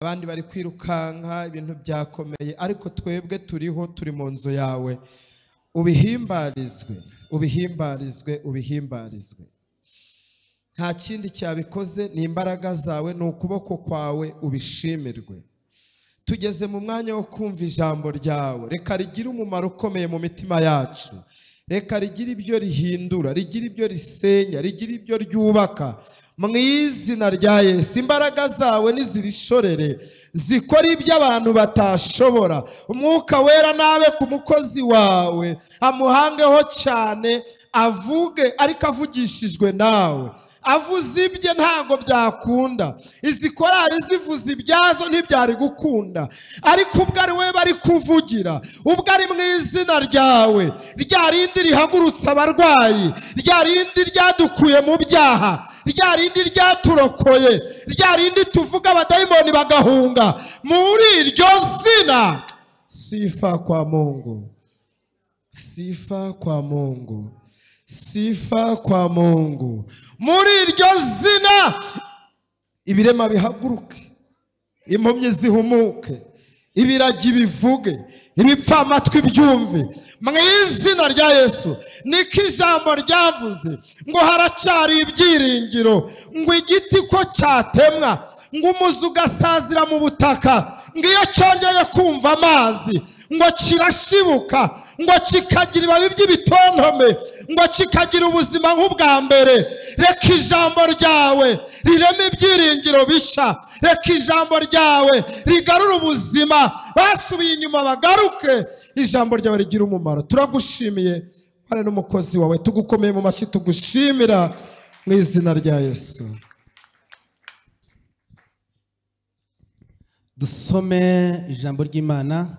Abandi bari kwirukanka, ibintu byakomeye, ariko twebwe turiho, turi mu nzu yawe. Ubihimbarizwe, ubihimbarizwe, ubihimbarizwe. Nta kindi cyabikoze, ni imbaraga zawe, ni ukuboko kwawe, ubishimirwe. Tugeze mu mwanya wo kumva ijambo ryawe. Reka rigire umumaro ukomeye mu mitima yacu. Reka rigire ibyo rihindura, rigire ibyo risenya, rigire ibyo ryubaka. Mu izina rya Yesu, imbaraga zawe nizirishorere, zikora ibyo abantu batashobora. Umwuka wera nabe ku mukozi wawe, amuhangeho cyane, avuge ariko avugishijwe nawe. Avuze ibye ntago byakunda, izi korari zivuze ibyazo ntibyari gukunda, ariko ubwo ari we bari kuvugira, ubwo ari mu izina ryawe, rya rindi rihagurutsa abarwayi, rya rindi ryadukuye mu byaha, rya rindi ryaturokoye, rya rindi tuvuga abadayimoni bagahunga, muri iryo zina. Sifa kwa Mungu, sifa kwa Mungu, sifa kwa Mungu. Muri iryo zina ibirema bihaguruke, impumyi zihumuke, ibiragi bivuge, ibipfamatwi byumve, mu izina rya Yesu. Niko ijambo ryavuze ngo haracyari ibyiringiro, ngo igiti ko cyatemwa, ngo umuzi ugasazira mu butaka, ngo iyo cyongeye kumva amazi ngo kirashibuka, ngo kikagira ibibabi by'ibitontome, ngo kikagira ubuzima nk'ubwa mbere. Reka ijambo ryawe rireme ibyiringiro bishya, reka ijambo ryawe rigarure ubuzima, basubiye inyuma bagaruke, ijambo ryawe rigira umumaro. Turagushimiye hari n'umukozi wawe, tugukomeye mu mashyi, tugushimira mu izina rya Yesu. Dusome ijambo ry'Imana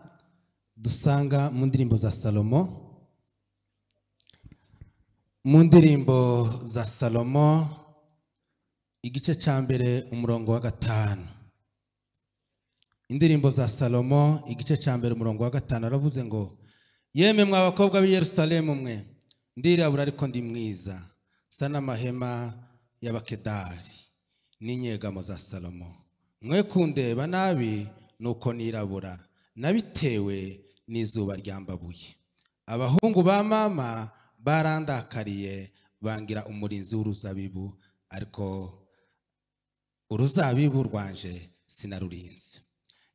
dusanga mu ndirimbo za Salomo. Mu ndirimbo za Salomo igice cya mbere umurongo wa 5. Indirimbo za Salomo igice cya mbere umurongo wa 5 aravuze ngo: yemwe mwa bakobwa b'i Yerusalemu mwe, ndirabura ariko ndi mwiza, sa n'amahema y'Abakedari n'inyegamo za Salomo. Mwe kundeba nabi nuko nirabura, nabitewe n'izuba ryambabuye. Abahungu ba mama barandakariye, bangira umurinzi w'uruzabibu, ariko uruzabibu rwanje sinarurinze.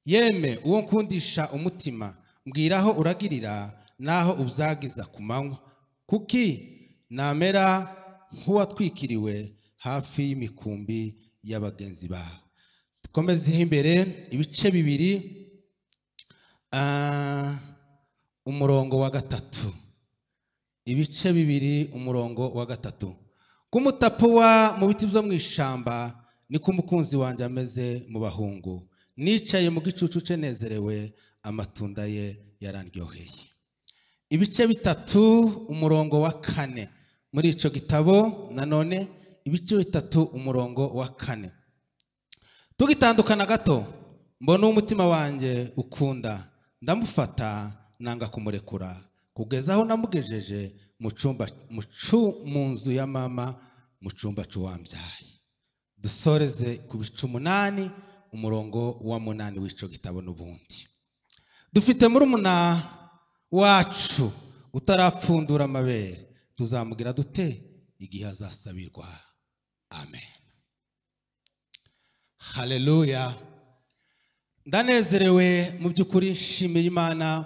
Yeme uwo nkundisha umutima, mbwiraho uragirira naho ubyagiza ku manywa, kuki namera nk'uwatwikiriwe hafi y'imikumbi y'abagenzi bawe. Dukomeze imbere ibice 2 umurongo wa 3. Ibice 2 umurongo wa 3. Kumutapuwa mu biti byo mu ishamba niko umukunzi wanjye ameze mu bahungu, nicaye mu gicucu ce nezerewe, amatunda ye yarandyoheye. Ibice 3 umurongo wa 4 muri ico gitabo nanone, ibice 3 umurongo wa 4. Tugitandukana gato mbona umutima wanjye ukunda, ndamufata nanga kumurekura, kugeza aho namugejeje mu cyumba mu nzu ya mama, mu cyumba cy'uwambyaye. Dusoreze ku bice 8 umurongo wa 8 w'ico gitabo n'ubundi. Dufite murumuna wacu utarapfundura amabere, tuzamugira dute igihe azasabirwa? Amen. Haleluya. Ndanezerewe mu by'ukuri, nshimiye Imana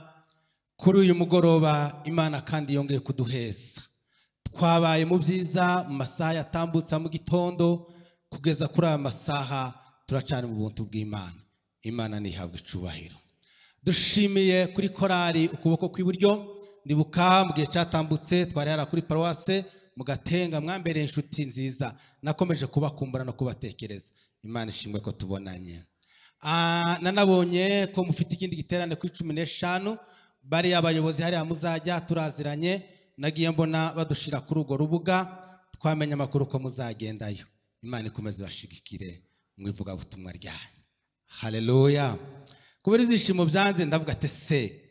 kuri uyu mugoroba. Imana kandi yongeye kuduheza. Twabaye mu byiza mu masaha yatambutsa mu gitondo kugeza kuri aya masaha, turacana mu buntu bw'Imana. Imana nihabwe icubahiro. Dushimiye kuri korari ukuboko kw'iburyo, ndibuka mu gihe cyatambutse twari hara kuri paruwase mugatenga, mwambereye inshuti nziza, nakomeje kubakumbura no kubatekereza. Imana ishimwe ko tubonanye. Nanabonye ko mufite ikindi giterane ku 15, bari abayobozi hari muzajya turaziranye, nagiye mbona badushira kuri urwo rubuga, twamenye amakuru ko muzagendayo. Imana ikomeze bashigikire mu ivuga butumwa ryanyu. Haleluya. Kubera ibyishimo byanze ndavuga ati se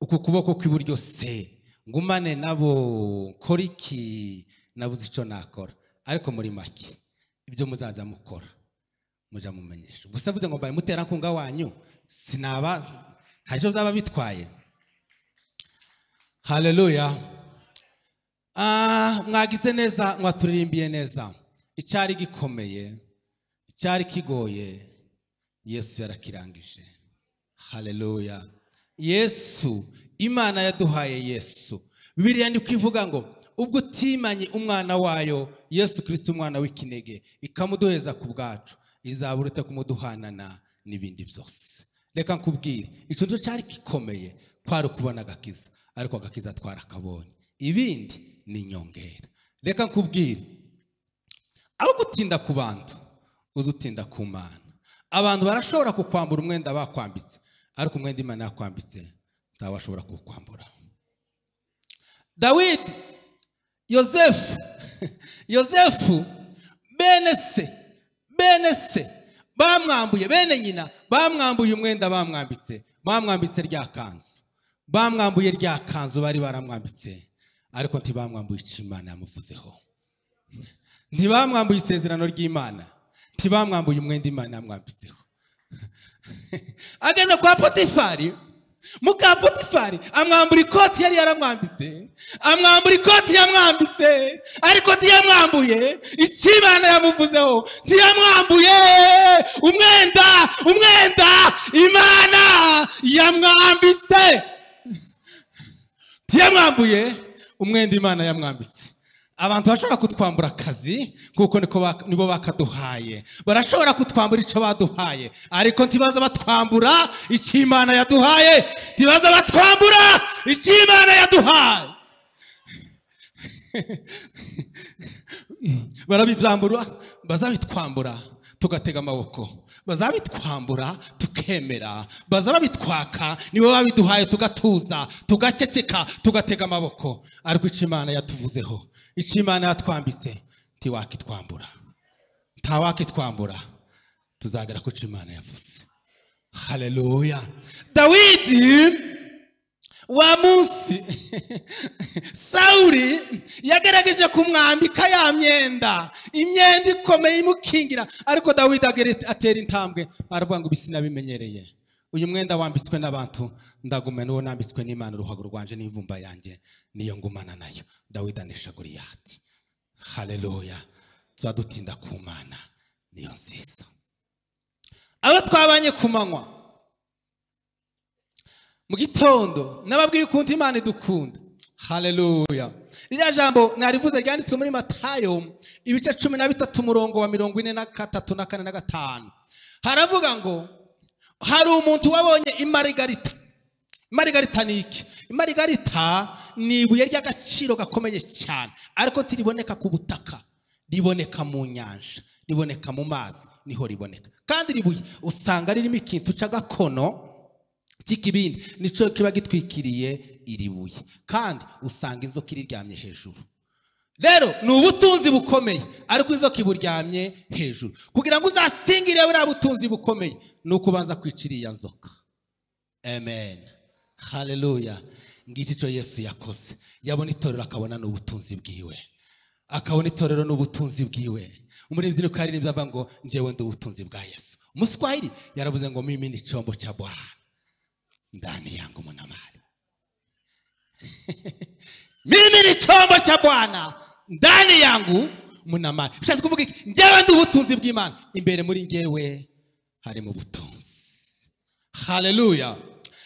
uku kuboko kw'iburyo se ngumane nabo nkora iki? Nabuze icyo nakora, ariko muri make ibyo muzaza mukora Muja mumenyesha. Gusa mvuze ngo mbaye muterankunga wanyu, sinaba hari icyo byaba bitwaye. Haleluya. Mwagize neza, mwaturirimbiye neza. Icyari gikomeye, icyari kigoye, Yesu yarakirangije. Haleluya. Yesu, Imana yaduhaye Yesu. Bibiliya ni kwivuga ngo ubwo utimanye umwana wayo Yesu Kristo umwana w'ikinege ikamuduheza ku bwacu, izabura kumuduhanana n'ibindi byose. Reka nkubwire, icyo cyo cyari gikomeye kwari kubona agakiza, ariko agakiza twarakabonye, ibindi ni inyongera. Reka nkubwire, aho gutinda ku bantu uzutinda ku Mana. Abantu barashobora kukwambura umwenda bakwambitse, ariko umwenda Imana yakwambitse ntawashobora kukwambura. Dawidi, Yosefu bene se bamwambuye, bene nyina bamwambuye umwenda bamwambitse, bamwambitse rya kanzu, bamwambuye rya kanzu bari baramwambitse, ariko ntibamwambuye icyo Imana yamuvuzeho, ntibamwambuye isezerano ry'Imana, ntibamwambuye umwenda Imana yamwambitseho. Ageze kwa Potifari, muka Potifari amwambura ikoti yari yaramwambitse, amwambura ikoti yamwambitse, ariko ntiyamwambuye icyo Imana yamuvuzeho, ntiyamwambuye umwenda Imana yamwambitse, ntiyamwambuye umwenda Imana yamwambitse. Abantu bashobora kutwambura akazi kuko nibo bakaduhaye, barashobora kutwambura icyo baduhaye, ariko ntibaza batwambura icyo Imana yaduhaye, ntibaza batwambura icyo Imana yaduhaye. Barabitwambura, bazabitwambura tugatega amaboko, bazabitwambura tukemera, bazabitwaka nibo babiduhaye tugatuza, tugaceceka, tugatega amaboko. Ariko icyo Imana yatuvuzeho, icyo Imana yatwambitse, ntiwakitwambura, ntawakitwambura, tuzagera ku cyo Imana yavuze. Haleluya. Dawidi wa munsi Sauli yagerageje kumwambika ya myenda, imyenda ikomeye imukingira, ariko Dawidi atera intambwe aravuga ngo bisinabimenyereye, uyu mwenda wambitswe n'abantu ndagume n'uwo nambitswe n'Imana, uruhago rwanje n'ivumba yanjye niyo ngumana nayo. Dawidi anesha Goliyati. Haleluya. Tuzadutinda ku Mana niyo nziza. Abo twabanye ku manywa mu gitondo nababwiye ukuntu Imana idukunda. Haleluya. Ririya jambo narivuze ryanditswe muri Matayo ibice 13 umurongo wa 43 na 4 na 5. Haravuga ngo hari umuntu wabonye imarigarita. Imarigarita ni iki? Imarigarita ni ibuye ry'agaciro gakomeye cyane, ariko ntiriboneka ku butaka, riboneka mu nyanja, riboneka mu mazi, niho riboneka. Kandi ribuye usanga ririmo ikintu cy'agakono cy'ikibindi, nico kiba gitwikiriye iribuye, kandi usanga inzoka iriryamye hejuru. Rero ni ubutunzi bukomeye, ariko inzoka iburyamye hejuru. Kugira ngo uzasingire buriya butunzi bukomeye, ni ukubanza kwica iriya nzoka. Amen. Haleluya. Ngiki cyo Yesu yakoze. Yabona itorero akabona n'ubutunzi bwiwe, akabona itorero n'ubutunzi bwiwe. Umuririmbyi nuko yaririmbye avuga ngo njyewe ndi ubutunzi bwa Yesu. Umuswahili yaravuze ngo mimi ni chombo cha Bwana, ndani yangu muna mali. Mimi ni chombo cha Bwana, ndani yangu muna mali. Bishatse kuvuga iki? Njyewe ndi ubutunzi bw'Imana, imbere muri njyewe harimo ubutunzi. Haleluya.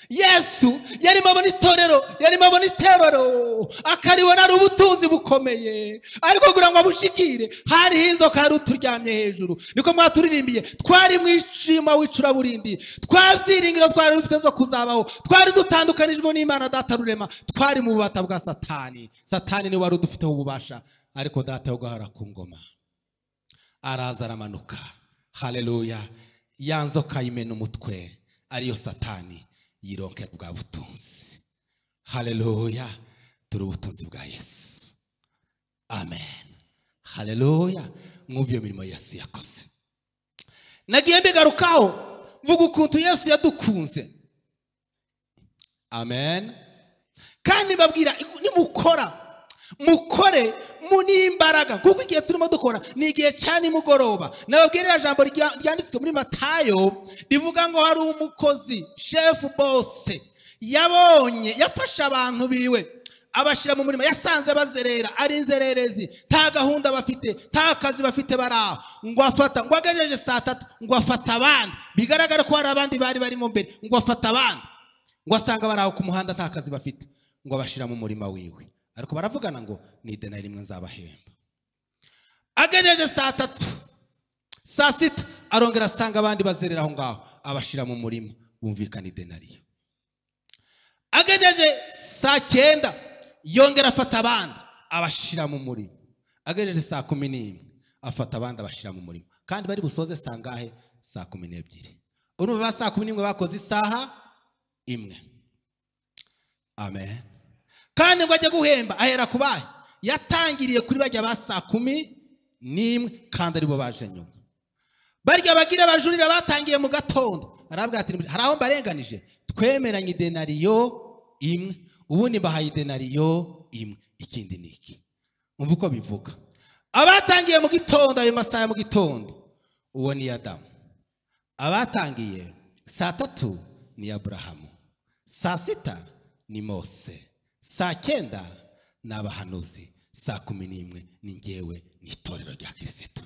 Yesu yarimo abona itorero, yarimo abona iterero, akaribona ari ubutunzi bukomeye, ariko kugira ngo abushikire hariho inzoka yari uturyamye hejuru. Niko mwaturirimbiye, twari mu ishima w'icuraburindi, twabyiringiro twari dufite zo kuzabaho, twari dutandukanijwe n'Imana Data rurema, twari mu bubata bwa Satani. Satani ni wari udufiteho ububasha, ariko Data ugahora ku ngoma araza aramanuka. Haleluya. Ya nzoka yimena umutwe ariyo Satani, yironke bwa butunzi. Haleluya. Turi ubutunzi bwa Yesu. Amen. Haleluya. Mwumve mirimo Yesu yakoze. Nagiye mbigarukaho mvuga ukuntu Yesu yadukunze. Amen. Kandi babwira nimukora Mukore n'imbaraga, kuko igihe turimo dukora ni igihe cya nimugoroba. Nababwira iriya jambo ryanditswe muri Matayo rivuga ngo hari umukozi shefu bose yabonye, yafashe abantu biwe abashyira mu murima, yasanze bazerera ari inzererezi, nta gahunda bafite, nta kazi bafite, baraho ngo afata, ngo agejeje saa 3 ngo afata abandi, bigaragara ko hari abandi bari barimo mbere, ngo afata abandi, ngo asanga baraho ku muhanda nta kazi bafite, ngo abashyira mu murima wiwe. Ariko baravugana ngo ni idenari rimwe nzabahemba. Agejeje saa 3, saa 6 arongera asanga abandi bazerera aho ngaho, abashyira mu murima, bumvikana idenariyo. Agejeje saa 9 yongera afata abandi abashyira mu murima. Agejeje saa 11 afata abandi abashyira mu murima. Kandi bari busoze saa ngahe? Saa 12. Urumva ba saa 11 bakoze isaha imwe. Amen. Kandi ngo ajye guhemba ahera kubahe, yatangiriye kuri bajya ba saa 11 kandi aribo baje nyuma. Barya bagira bajurira batangiye mu gatondo, arabwira ati hari aho mbarenganije, twemeranye idenariyo imwe, ubundi mbahaye idenariyo imwe, ikindi niki. Umva uko bivuga. Abatangiye mu gitondo, ayo masaha mu gitondo, uwo ni Adamu. Abatangiye saa 3 ni Abrahamu, saa 6 ni Mose, saa 9 ni abahanuzi, saa 11 ni njyewe n'itorero rya Kristo.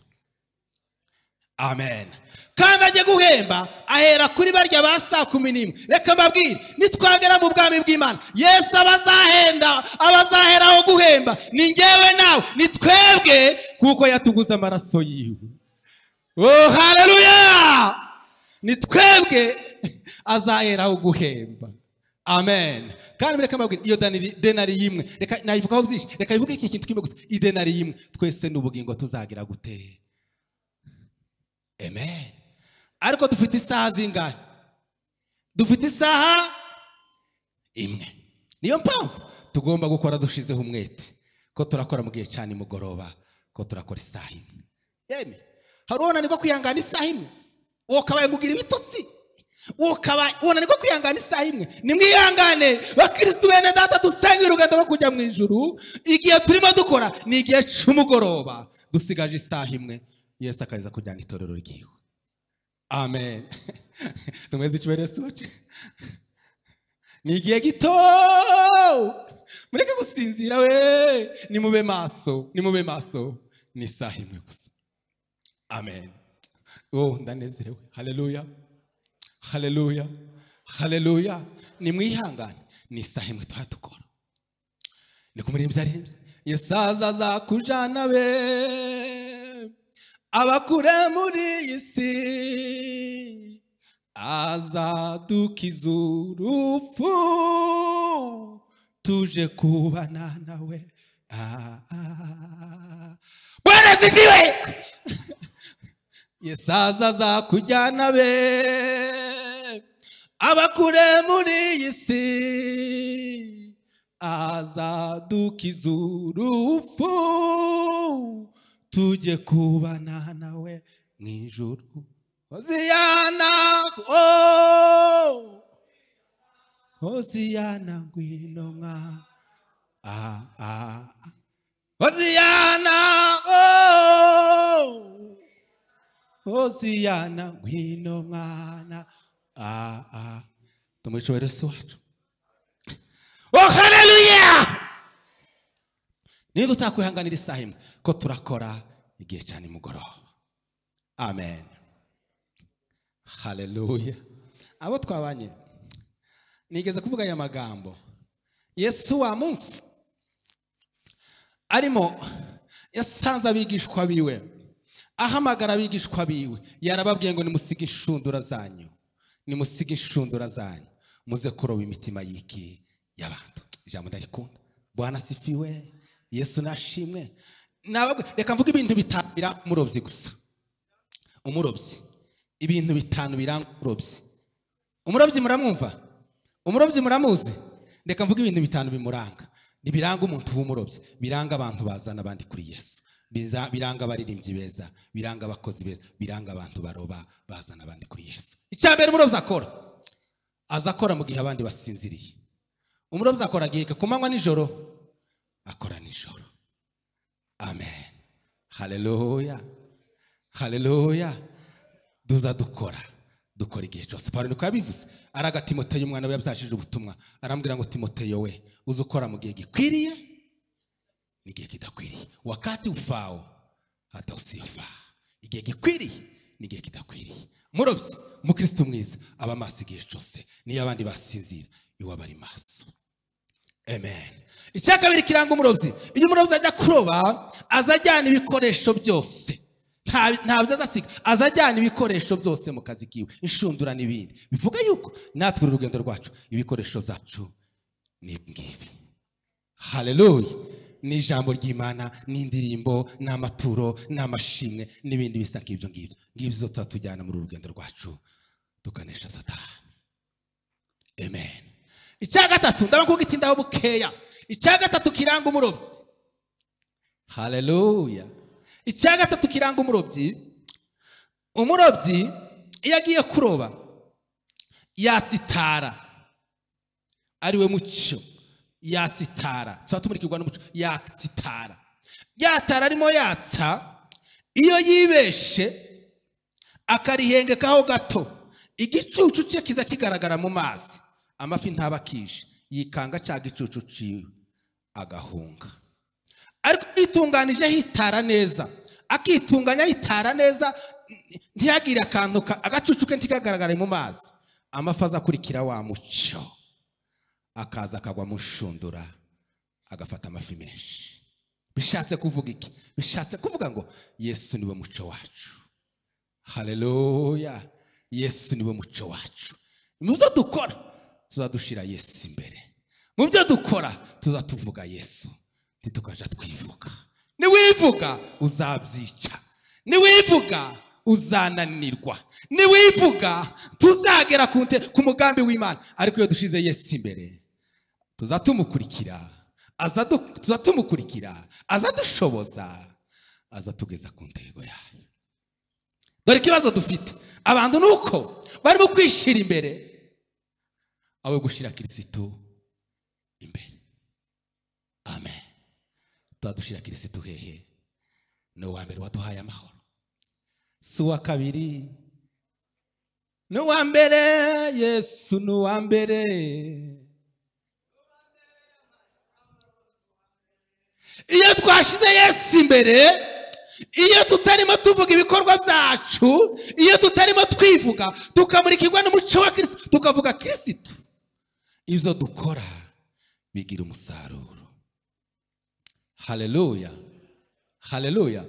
Amen. Kandi ajye guhemba ahera kuri barya ba saa 11. Reka mbabwire, nitwagera mu bwami bw'Imana, Yesu abazahenda, abazaheraho guhemba ni njyewe nawe, ni twebwe, kuko yatuguze amaraso yiwe. Oh, haleluya! Ni twebwe azaheraho guhemba. Amen. Kandi reka mbabwire, iyo denari yimwe, reka nayivugaho byinshi, reka ivuge iki kintu kimwe gusa, idenari yimwe twese n'ubugingo tuzagira gute? Amen. Ariko dufite isaha zingahe? Dufite isaha imwe. Niyo mpamvu tugomba gukora dushizeho umwete, ko turakora mu gihe cya nimugoroba, ko turakora isaha imwe. Yeme, hari unanirwa kwihangana isaha imwe, ukabaye mugira ibitotsi, ukabaye unanirwa kwihangana isaha imwe. Nimwihangane bakristo bene data, dusenge urugendo rwo kujya mu ijuru. Igihe turimo dukora ni igihe cy'umugoroba, dusigaje isaha imwe, Yesu akaza kujyana itorero ryiwe. Amen. Tumeze icyubahiro Yesu wacu. Ni igihe gito, mureke gusinzira we, nimube maso, nimube maso, ni isaha imwe gusa. Amen. Oh, ndanezerewe. Haleluya, haleluya, haleluya. Nimwihangane, ni isaha imwe twadukora. Ni kumuririmbyi aririmbye, Yesu azaza kujana be abakure muri iyi si, azadukiza urupfu, tuje kubana nawe. Bwana asifiwe. Yesu azaza kujyana be abakure muri iyi si, azadukiza urupfu, tujye kubana nawe mu ijuru. Hoziyana, oh, Hoziyana ngwino mwa, ah ah, Hoziyana, oh, Hoziyana ngwino mwana, ah ah. Tumushobore Yesu wacu. Oh, haleluya! Niba utakwihanganira isaha imwe, ko turakora igihe cya nimugoroba. Amen. Haleluya. Abo twabanye nigeze kuvuga aya magambo. Yesu wa munsi arimo yasanze abigishwa biwe, ahamagara abigishwa biwe, yarababwiye ngo nimusige inshundura zanyu, nimusige inshundura zanyu, muze kuroba imitima y'iki y'abantu. Ijambo ndarikunda. Bwana asifiwe. Yesu nashimwe. Reka mvuge ibintu bitanu biranga umurobyi gusa. Umurobyi, ibintu bitanu biranga umurobyi. Umurobyi muramwumva? Umurobyi muramuzi? Reka mvuge ibintu bitanu bimuranga. Nibiranga umuntu w'umurobyi, biranga abantu bazana abandi kuri Yesu, biranga abaririmbyi beza, biranga abakozi beza, biranga abantu baroba bazana abandi kuri Yesu. Icya mbere umurobyi akora, aza akora mu gihe abandi basinziriye. Umurobyi akora gihe ku manywa nijoro. akora nijoro. Amen. Haleluya, haleluya. Duza dukora igihe cyose. Pawulo niko yabivuze, araga Timoteyo umwana we yabyashije ubutumwa, arambwira ngo Timoteyo we uze ukora mu gihe gikwiriye n'igihe kidakwiriye, wakati ufao hata usiyofaa. Igihe gikwiriye n'igihe kidakwiriye. Umurobyi, umukristo mwiza aba maso igihe cyose, niyo abandi basinzira iwe aba ari maso. Amen. Icya kabiri kiranga umurobyi, iyo umurobyi ajya kuroba azajyana ibikoresho byose, ntabyo azasiga, azajyana ibikoresho byose mu kazi kiwe, inshundura n'ibindi. Bivuga yuko natwe urugendo rwacu ibikoresho byacu ni ngibi. Haleluya. Ni ijambo ry'Imana, n'indirimbo, n'amaturo, n'amashimwe n'ibindi bisa nk'ibyo ngibyo. Ngibyo tutatujyana muri urugendo rwacu tukanesha Satani. Amen. Icya gatatu ndabakubwira itindaho bukeya. Icya gatatu kiranga umurobyi. Haleluya. Icya gatatu kiranga umurobyi, umurobyi iyo agiye kuroba yatsitara, ariwe mucyo, yatsitara, tuba n'umucyo, yatsitara, yatara arimo yatsa. Iyo yibeshe akarihengekaho gato, igicucu cye kiza kigaragara mu mazi, amafi ntabakishe, yikanga cya gicucu ciwe agahunga. Ariko yitunganije hitara neza, akitunganya hitara neza, ntiyagire akantu agacucu ke ntikagaragare mu mazi, amafi azakurikira wa mucyo, akaza akagwa mu nshundura, agafata amafi menshi. Bishatse kuvuga iki? Bishatse kuvuga ngo Yesu niwe mucyo wacu. Haleluya. Yesu niwe mucyo wacu. Mu byo dukora tuzadushira Yesu imbere, mu byo dukora tuzatuvuga Yesu, ntitukaja twivuga. Niwivuga uzabyica, niwivuga uzananirwa, niwivuga tuzagera ku mugambi w'Imana. Ariko iyo dushize Yesu imbere tuzatumukurikira, tuzatumukurikira, azadushoboza, azatugeza ku ntego yayo. Dore ikibazo dufite abantu nuko barimo kwishira imbere aho gushira Kristo imbere. Amen. Tudushira Kristo hehe? Ni uwa mbere waduhaye amahoro, si uwa kabiri, ni uwa mbere. Yesu ni uwa mbere. Iyo twashize Yesu imbere, iyo tutarimo tuvuga ibikorwa byacu, iyo tutarimo twivuga, tukamurikirwa n'umuco wa Kristo, tukavuga Kristo, ibyo dukora bigira umusaruro. Haleluya, haleluya.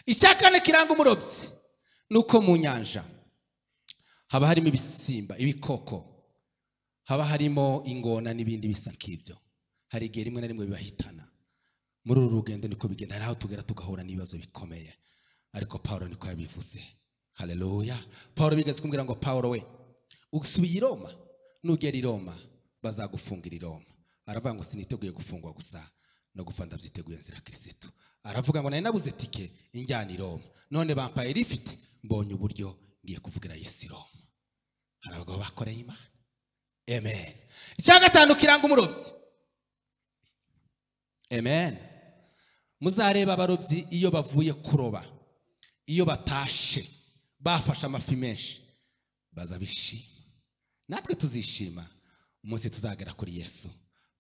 Icya kane kiranga umurobyi nuko mu nyanja haba harimo ibisimba, ibikoko, haba harimo ingona n'ibindi bisa nk'ibyo. Hari igihe rimwe na rimwe bibahitana. Muri uru rugendo niko bigenda, hari aho tugera tugahura n'ibibazo bikomeye. Ariko Paulo niko yabivuze. Haleluya. Paulo bigeze kumbwira ngo Paulo we, usubiye i Roma, nugera i Roma bazagufungira i Roma. Aravuga ngo siniteguye gufungwa gusa, no gupfa ndabyiteguye nzira Kristo. Aravuga ngo nari nabuze tike injyana i Roma, none bampaye rifite, mbonye uburyo ngiye kuvugira Yesu i Roma. Hari abagabo bakoreye Imana. Amen. Icya gatanu kiranga umurobyi. Amen. Muzareba abarobyi iyo bavuye kuroba, iyo batashe bafashe amafi menshi, baza bishima. Natwe tuzishima umunsi tuzagera kuri Yesu,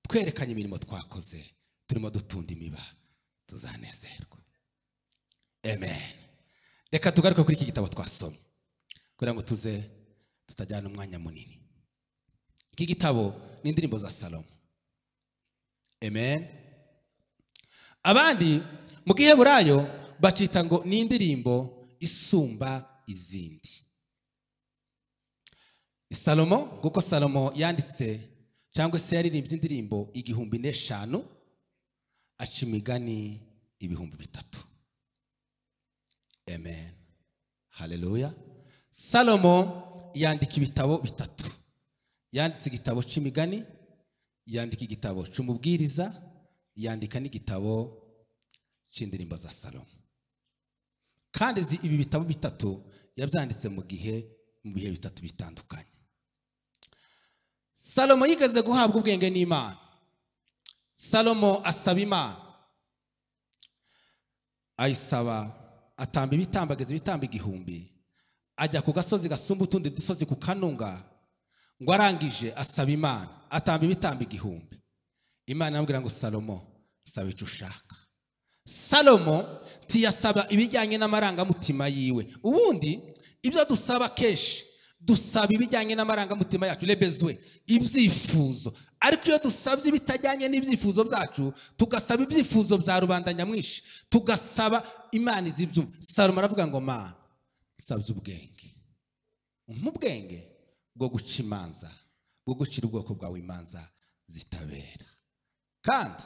twerekanye imirimo twakoze, turimo dutunda imiba, tuzanezerwa. Amen. Reka tugaruke kuri iki gitabo twasomye kugira ngo tuze tutajyana umwanya munini. Iki gitabo ni indirimbo za Salomo. Amen. Abandi mu Giheburayo bacita ngo ni indirimbo isumba izindi. Salomo, kuko Salomo yanditse cyangwa se yaririmbye indirimbo 1005, aca imigani 3000. Amen. Haleluya. Salomo yandika ibitabo bitatu. Yanditse igitabo c'imigani, yandika igitabo c'umubwiriza, yandika n'igitabo c'indirimbo za Salomo. Kandi ibi bitabo bitatu yabyanditse mu bihe bitatu bitandukanye. Salomo yigeze guhabwa ubwenge n'Imana. Salomo asaba Imana, ayisaba atamba ibitambo, ageza ibitambo 1000, ajya ku gasozi gasumba utundi dusozi ku kanunga, ngo arangije asaba Imana atamba ibitambo 1000. Imana iramubwira ngo Salomo saba icyo ushaka. Salomo ntiyasaba ibijyanye n'amarangamutima yiwe. Ubundi ibyo dusaba kenshi dusaba ibijyanye n'amarangamutima yacu, lebezwe, ibyifuzo. Ariko iyo dusabye ibitajyanye n'ibyifuzo byacu, tugasaba ibyifuzo bya rubanda nyamwinshi, tugasaba Imana izibyumva. Salomo aravuga ngo Mana sabye ubwenge, umpe ubwenge bwo guca imanza, bwo gucira ubwoko bwawe imanza zitabera, kandi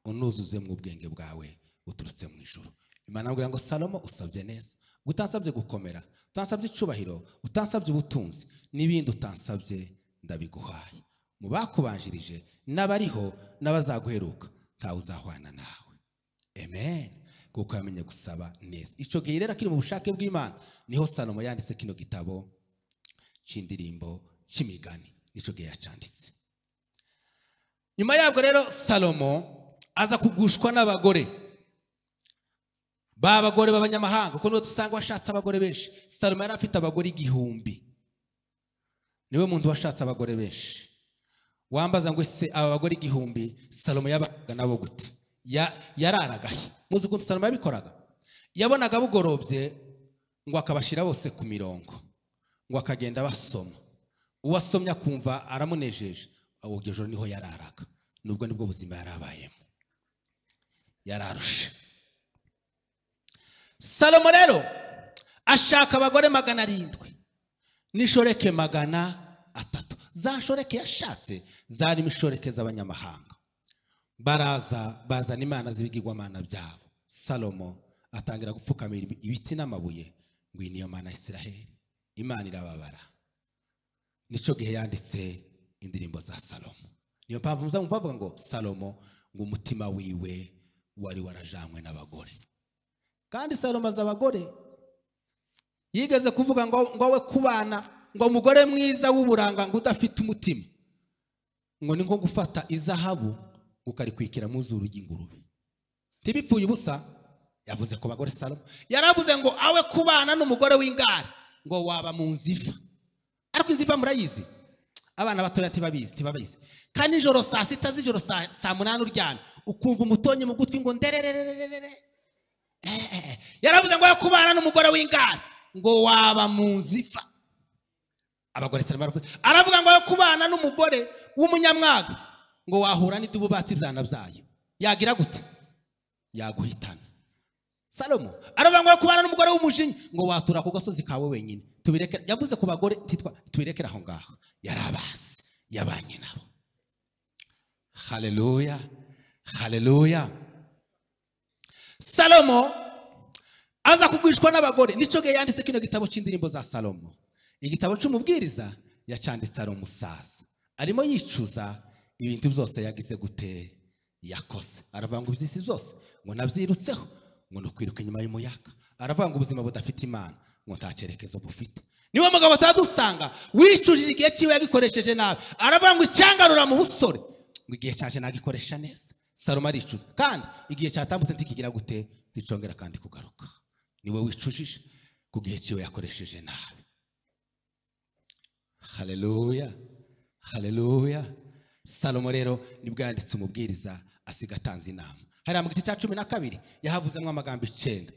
unuzuze mu ubwenge bwawe buturutse mu ijuru. Imana aramubwira ngo Salomo usabye neza, utansabye gukomera, utansabye icubahiro, utansabye ubutunzi n'ibindi utansabye ndabiguhaye. Mu bakubanjirije n'abariho n'abazaguheruka ntawe uzahwana nawe. Amen. Kuko yamenye gusaba neza. Ico gihe rero akiri mu bushake bw'Imana niho Salomo yanditse kino gitabo c'indirimbo c'imigani, nico gihe yacanditse. Nyuma yabwo rero Salomo aza kugushwa n'abagore, ba bagore b'abanyamahanga, kuko niwe dusanga washatse abagore benshi. Salomo yari afite abagore 1000, niwe muntu washatse abagore benshi. Wambaza ngo ese aba bagore 1000 Salomo yabaga nabo gute? Yararagahe? Muzi ukuntu Salomo yabikoraga? Yabonaga bugorobye ngo akabashira bose ku mirongo, ngo akagenda basoma, uwasomye akumva aramunejeje. Aho iryo joro niho yararaga, nubwo nibwo buzima yarabayemo, yararushe. Salomo rero ashaka abagore 700 n'ishoreke 300. Za shoreke yashatse zarimo ishoreke z'abanyamahanga. Baraza bazana imana z'ibigirwamana byabo. Salomo atangira gupfukamira ibiti n'amabuye ngo iyi niyo Mana ya Isiraheli. Imana irababara. Nico gihe yanditse indirimbo za Salomo. Niyo mpamvu muza bavuga ngo Salomo ngo umutima wiwe wari warajanywe n'abagore. Kandi Salomo aza abagore, yigeze kuvuga ngo we kubana ngo umugore mwiza w'uburanga ngo udafite umutima ngo ni nko gufata izahabu ukarikwikira mu zuru ry'ingurube. Ntibipfuye ubusa. Yavuze ko bagore Salomo yaravuze ngo awe kubana n'umugore w'ingare ngo waba mu nziva. Ariko inziva murayizi, abana batoya ntibabizi. Kandi nijoro saa 6 z'ijoro saa 8 uryana ukumva umutonyi mu gutwi ngo ndererererere. Yaravuze ngo awe kubana n'umugore w'ingare ngo waba mu nziva. Abagore Salomo aravuga ngo awe kubana n'umugore w'umunyamwaga ngo wahura n'idubu batsi ibyana byayo, yagira gute? Yaguhitana. Salomo aravuga ngo kubana n'umugore w'umujinya ngo watura ku gasozi kawe wenyine. Tubireke, yavuze ku bagore tubirekera aho ngaho. Yarabasi, yabanye nabo. Haleluya, haleluya. Salomo aza kugwishwa n'abagore. Nico gihe yanditse kino gitabo c'indirimbo za Salomo. Igitabo c'umubwiriza yacanditse ari umusaza, arimo yicuza ibintu byose yagize gute yakoze. Aravuga ngo iby'isi byose ngo nabyirutseho, ngo nukwiruka inyuma y'umuyaga. Aravuga ngo ubuzima budafite Imana ngo nta cyerekezo bufite. Niwe mugabo atadusanga wicujije igihe cyiwe yagikoresheje nabi. Aravuga ngo icyangarura mu busore ngo igihe cyaje nagikoresha neza. Salomo aricuza, kandi igihe cyatambutse ntikigira gute, nticongera kandi kugaruka. Niwe wicujije ku gihe cyiwe yakoresheje nabi. Haleluya, haleluya. Salomo rero nibwo yanditse umubwiriza asiga atanze inama. Hariya mu gice cya 12 yahavuzemo amagambo 9.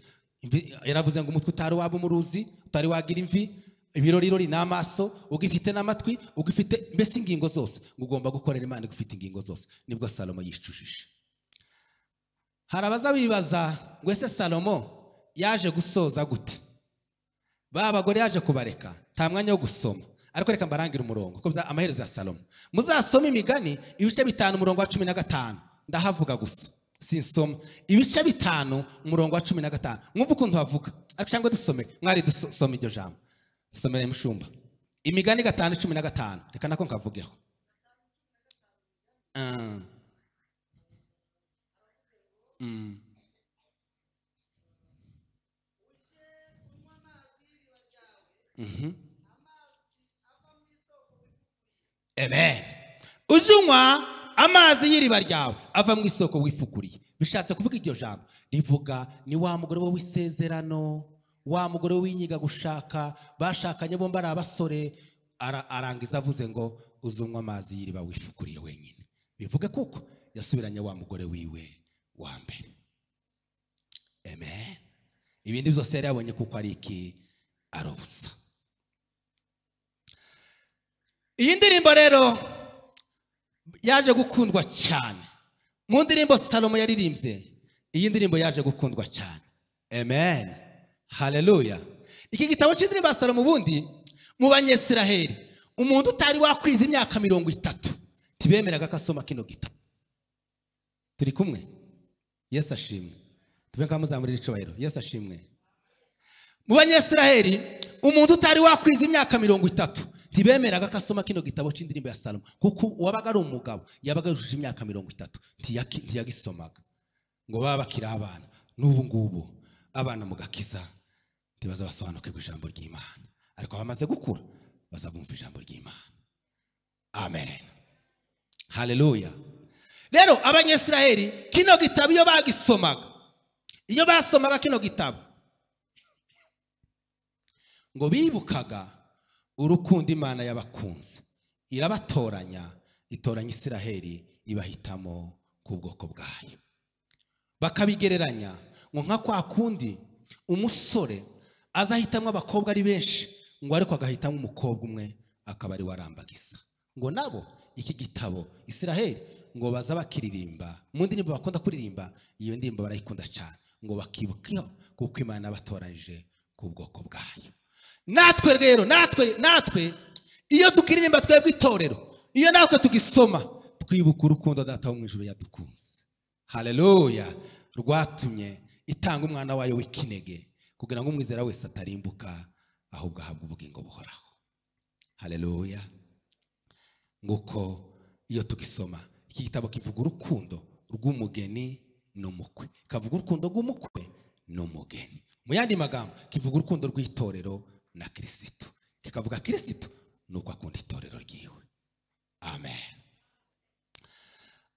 Yaravuze ngo umutwe utari waba umuruzi, utari wagira imvi, ibirorirori n'amaso, ugifite n'amatwi, ugifite mbese ingingo zose, ngo ugomba gukorera Imana igufite ingingo zose. Nibwo Salomo yicujije. Hari abaza bibaza ngo ese Salomo yaje gusoza gute? Ba bagore yaje kubareka, nta mwanya wo gusoma. Ariko reka mbarangira umurongo kuko amaherezo ya Salomo. Muzasoma imigani ibice 5 umurongo wa 15. Ndahavuga gusa, sinsoma. Ibice 5 umurongo wa 15. Mwumva ukuntu havuga. Ariko cyangwa dusome, mwari dusome iryo jambo. Somere mushumba. Imigani 5:15. Reka nako nkavugeho. Amen. Uzunywa amazi y'iriba ryawe, ava mu isoko wifukuriye. Bishatse kuvuga iryo jambo rivuga ni wa mugore we w'isezerano, wa mugore w'inyiga gushaka, bashakanye bombi ari abasore, arangiza avuze ngo uzunywa amazi y'iriba wifukuriye wenyine. Bivuge kuko yasubiranye wa mugore wiwe wa mbere. Amen. Ibindi byose yari yabonye kuko ari iki? Ari ubusa. Iyi ndirimbo rero yaje gukundwa cyane. Mu ndirimbo Salomo yaririmbye, iyi ndirimbo yaje gukundwa cyane. Amen. Haleluya. Iki gitabo cy'indirimbo ya Salomo ubundi mu Banyesiraheli, umuntu utari wakwiza imyaka 30 ntibemeraga ko asoma kino gitabo. Turi kumwe? Yesu ashimwe. Tube nkamuzamurira icubahiro. Yesu ashimwe. Mu Banyesiraheli umuntu utari wakwiza imyaka 30 ntibemeraga ko asoma kino gitabo cy'indirimbo ya Salomo, kuko uwabaga ari umugabo yabaga yujuje imyaka 30 ntiyagisomaga. Ngo baba bakiri abana. N'ubu ngubu abana mu gakiza ntibaza basobanukirwa ijambo ry'Imana, ariko bamaze gukura bazabumva ijambo ry'Imana. Amen. Haleluya. Rero Abanyesiraheli kino gitabo iyo bagisomaga, iyo basomaga kino gitabo, ngo bibukaga urukundo Imana yabakunze, irabatoranya, itoranya Isiraheli ibahitamo ku bwoko bwayo. Bakabigereranya ngo nka kwa kundi umusore azahitamwe abakobwa ari benshi, ngo ariko agahitamo umukobwa umwe akaba ari warambagiza. Ngo nabo iki gitabo Isiraheli ngo baza bakiririmba mu ndirimbo bakunda kuririmba, iyo ndirimbo barayikunda cyane, ngo bakibuka kuko Imana yabatoranyije ku bwoko bwayo. Natwe rero, natwe iyo tukiririmba twebwe itorero, iyo natwe tugisoma, twibuka urukundo Data wo mu ijuru yadukunze. Haleluya. Rwatumye itanga umwana wayo w'ikinege kugira ngo umwizera wese atarimbuka ahubwo ahabwe ubugingo buhoraho. Haleluya. Nguko iyo tugisoma iki gitabo kivuga urukundo rw'umugeni n'umukwe, kavuga urukundo rw'umukwe n'umugeni. Mu yandi magambo kivuga urukundo rw'itorero na Kristo. Kikavuga Kristo nuko akunda itorero ryiwe. Amen.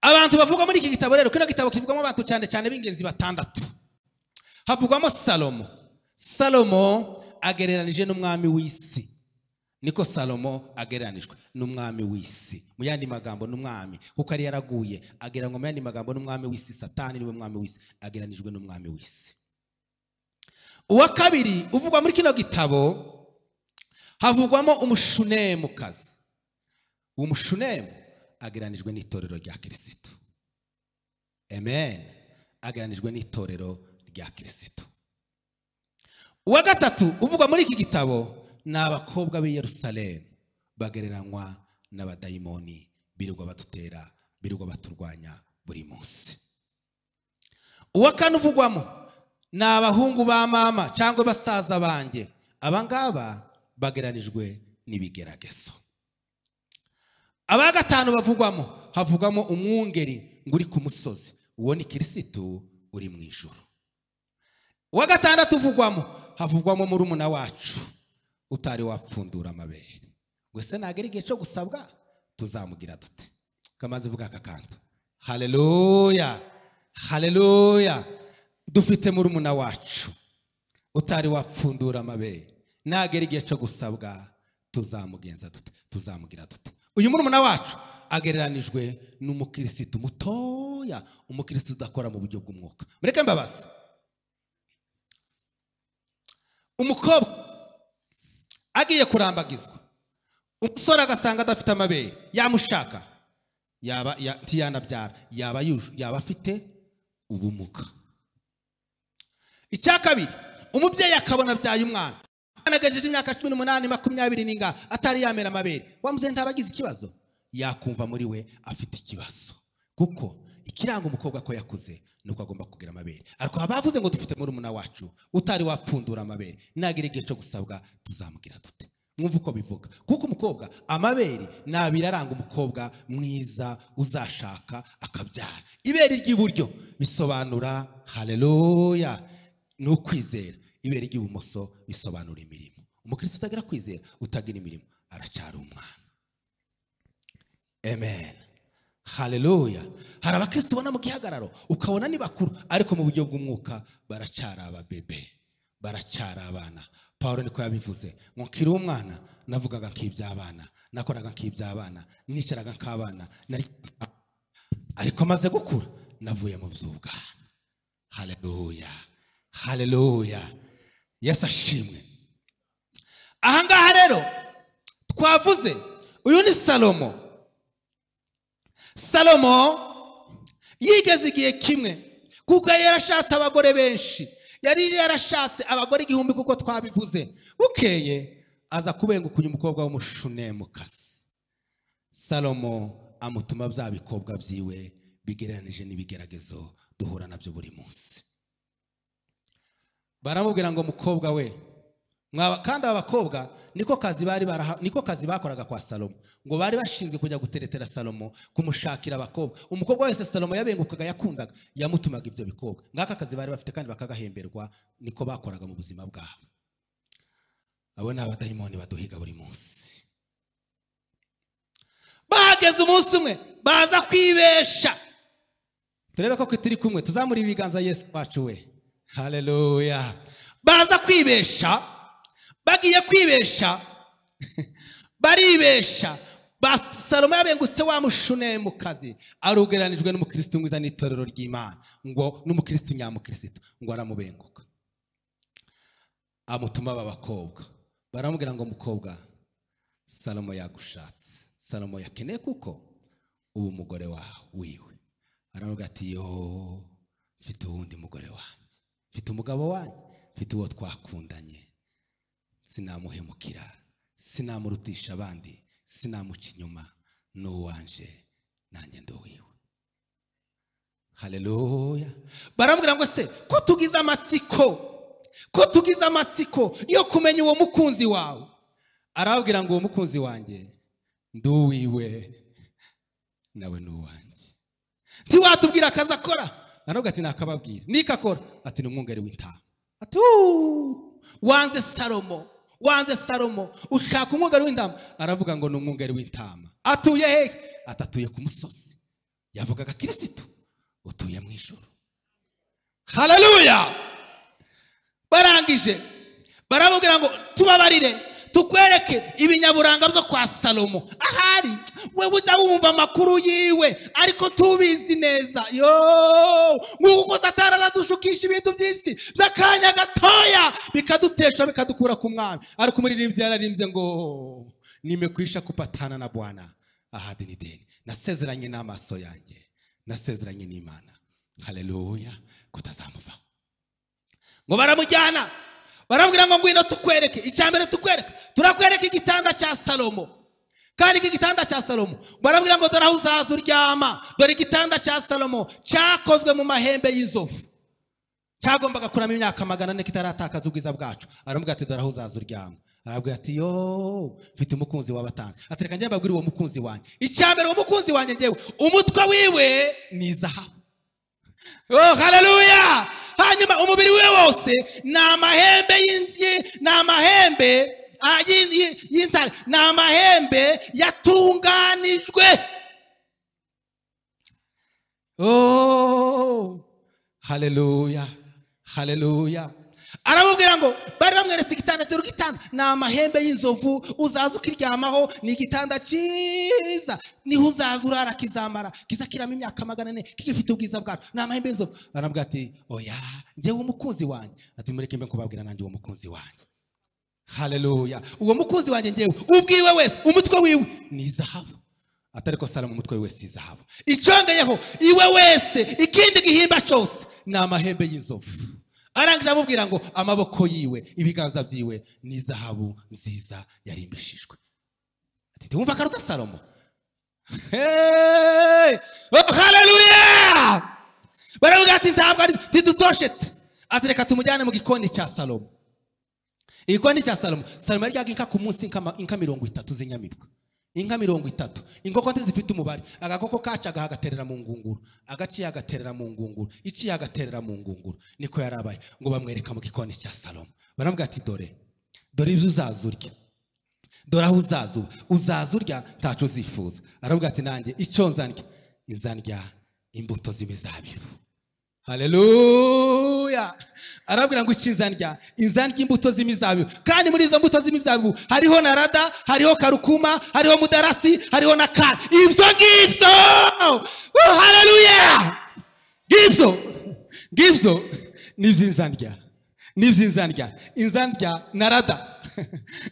Abantu bavugwa muri iki gitabo rero, kino gitabo kivugwamo abantu cyane cyane b'ingenzi batandatu. Havugwamo Salomo. Salomo agereranije n'umwami w'isi. Niko Salomo agereranijwe n'umwami w'isi. Mu yandi magambo n'umwami, kuko ari yaraguye, agereranywa mu yandi magambo n'umwami w'isi. Satani niwe mwami w'isi, agereranijwe n'umwami w'isi. Uwa kabiri uvugwa muri kino gitabo, havugwamo umushunemukazi. Umushunemu agereranijwe n'itorero rya Kristo. Amen. Agereranijwe n'itorero rya Kristo. Uwa gatatu uvugwa muri iki gitabo ni abakobwa b'i Yerusalemu, bagereranywa n'abadayimoni birirwa badutera, birirwa baturwanya buri munsi. Uwa kane uvugwamo ni abahungu ba mama cyangwa basaza banjye. Aba ngaba bagereranijwe n'ibigeragezo. Aba gatanu bavugwamo, havugwamo umwungeri ngo uri ku musozi, uwo ni Kristo uri mu ijuru. Uwa gatandatu uvugwamo, havugwamo murumuna wacu utari wapfundura amabere. Ngo se nagera igihe cyo gusabwa tuzamugira dute? Kamaze vuga aka kantu. Haleluya. Haleluya. Dufite murumuna wacu utari wapfundura amabere, nagera igihe cyo gusabwa tuzamugenza dute? Tuzamugira dute? Uyu murumuna wacu agereranijwe n'umukristo mutoya, umukristo udakora mu buryo bw'umwuka. Mureke mbabaza. Umukobwa agiye kurambagizwa, umusore agasanga adafite amabere, yamushaka, yaba ntiyanabyara, yaba yuje, yaba afite ubumuga. Icya kabiri, umubyeyi akabona abyaye umwana anagejeje imyaka 18, 20 n'inga atari yamera amabere, wamuze ntabagize ikibazo, yakumva muri we afite ikibazo. Kuko ikiranga umukobwa ko yakuze nuko agomba kugira amabere. Ariko abavuze ngo dufite murumuna wacu utari wapfundura amabere, nagira igihe cyo gusabwa tuzamugira dute? Mwumva uko bivuga. Kuko umukobwa amabere nabiraranga umukobwa mwiza uzashaka akabyara. Ibere ry'iburyo bisobanura haleluya n'ukwizera, ibere ry'ibumoso bisobanura imirimo. Umukristo utagira kwizera, utagira imirimo, aracyari umwana. Amen. Haleluya. Hari abakristo ubona mu gihagararo ukabona ni bakuru, ariko mu buryo bw'umwuka baracara ababebe, baracara abana. Paulo niko yabivuze ngo nkiri umwana navugaga nk'iby'abana, nakoraga nk'iby'abana, nicaraga nk'abana, ariko maze gukura navuye mu by'ubwana. Haleluya, haleluya, Yesu ashimwe. Aha ngaha rero twavuze uyu ni Salomo. Salomo yigeze igihe kimwe, kuko yari yarashatse abagore benshi, yari yarashatse abagore 1000 kuko twabivuze. Bukeye aza kubenguka uyu mukobwa w'umushunemukazi. Salomo amutuma bya bikobwa byiwe bigereranije n'ibigeragezo duhura nabyo buri munsi. Baramubwira ngo mukobwa we, kandi aba bakobwa niko kazi bari niko kazi bakoraga kwa Salomo, ngo bari bashinzwe kujya guteretera Salomo, kumushakira abakobwa. Umukobwa wese Salomo yabengukaga yakundaga yamutumaga ibyo bikobwa. Ngaka kazi bari bafite kandi bakagahemberwa, niko bakoraga mu buzima bwabo. Abo ni abadayimoni baduhiga buri munsi. Bahageze umunsi umwe baza kwibesha. Turebe ko turi kumwe, tuzamura ibiganza Yesu wacu we. Haleluya. Baza kwibesha, bagiye kwibesha, baribesha. Salomo yabengutse wa mushunemukazi, arugeranijwe n'umukristo mwiza n'itorero ry'Imana, ngo n'umukristo nyamukristo, ngo aramubenguka. Amutuma aba bakobwa, baramubwira ngo mukobwa, Salomo yagushatse, Salomo yakeneye kuko ubu umugore wawe wiwe. Aramubwira ati yo, mfite uwundi mugore wanjye, mfite umugabo wanjye, mfite uwo twakundanye, sinamuhemukira, sinamurutisha abandi, sinamuca inyuma, n'uwanje nanjye nduwiwe. Haleluya. Baramubwira ngo se ko tugize amatsiko, ko tugize amatsiko yo kumenya uwo mukunzi wawe. Arababwira ngo uwo mukunzi wanjye nduwiwe nawe n'uwanjye. Ntiwatubwira akazi akora? Aravuga ati nakababwira. Nikakora? Ati ni umwungeri w'intama. Ati wanze Salomo, wanze Salomo, ushaka umwungeri w'intama. Aravuga ngo ni umwungeri w'intama. Atuye he? Atatuye ku musozi. Yavugaga Kristo utuye mu ijuru. Haleluya. Barangije baramubwira ngo tubabarire tukwereke ibinyaburanga byo kwa Salomo. Ahari wewe ujya wumva amakuru yiwe ariko tubizi neza. Yo, nguko Satani azadushukisha ibintu by'isi by'akanya gatoya bikadutesha bikadukura ku mwami. Ariko umuririmbyi yararimbye ngo nimekwisha kupatana na Bwana ahadi ni deni, nasezeranye n'amaso yanjye, nasezeranye n'Imana. Haleluya, kutazamuvaho. Ngo baramujyana, baramubwira ngo ngwino tukwereke. Icyambere tukwereke, turakwereka igitanda cya Salomo. Kandi iki gitanda cya Salomo, baramubwira ngo dore aho uzaza uryama, dore igitanda cya Salomo cyakozwe mu mahembe y'inzovu, cyagombaga kurama imyaka 400 kitaratakaza ubwiza bwacu. Aramubwira ati dore aho uzaza uryama. Arabwira ati yo, mfite umukunzi wabatanze. Ati reka njye mbabwire uwo mukunzi wanjye. Icyambere uwo mukunzi wanjye njyewe umutwe wiwe ni zahabu. Oh, haleluya. Hanyuma umubiri wiwe wose ni amahembe ni amahembe y'intare, ni amahembe yatunganijwe. Oh, haleluya, haleluya. Aramubwira ngo bari bamweretse igitanda, dore igitanda ni amahembe y'inzovu, uzaza ukiryamaho, ni igitanda cyiza, niho uzaza urara kizamara kizakiramo imyaka 400 kigifite ubwiza bwacu, ni amahembe y'inzovu. Aramubwira ati oya, njyewe umukunzi wanjye. Ati mureke mbe kubabwira nanjye uwo mukunzi wanjye. Haleluya. Uwo mukunzi wanjye njyewe ubwiwe wese umutwe wiwe ni zahabu. Atariko Salomo umutwe wiwe si zahabu. Icongeyeho iwe wese ikindi gihimba cyose ni amahembe y'inzovu. Arangije amubwira ngo amaboko yiwe ibiganza byiwe ni zahabu nziza yarimbishijwe. Ati wumva karuta Salomo. Hey! Oh, haleluya. Baravuga ati ntabwo ari tidutoshetse. Ati reka tumujyane mu gikoni cya Salomo. Igikoni cya Salomo, Salomo yaryaga inka ku munsi, inka 30 z'inyamibwa. Inka 30. Inkoko ntizifite umubare. Agakoko kacaga hagaterera mu ngunguru, agaciye agaterera mu ngunguru, iciye agaterera mu ngunguru. Niko yarabaye. Ngo bamwereka mu gikoni cya Salomo. Baramubwira ati dore, dore ibyo uzaza urya, dore aho uzaza uba, uzaza urya ntaco uzifuza. Aramubwira ati nanjye icyo nzandya, inzandya Imbuto z'imizabibu. Haleluya. Arabwira ngo ikinzandya, inzandya imbuto z'imizabibu. Kandi muri izo mbuto z'imizabibu hariho narada, hariho karukuma, hariho mudarasi, hariho na ka. Ibyo ngibyo. Haleluya. Ngibyo. Ngibyo nibyinzandya. Nibyinzandya. Inzandya narada.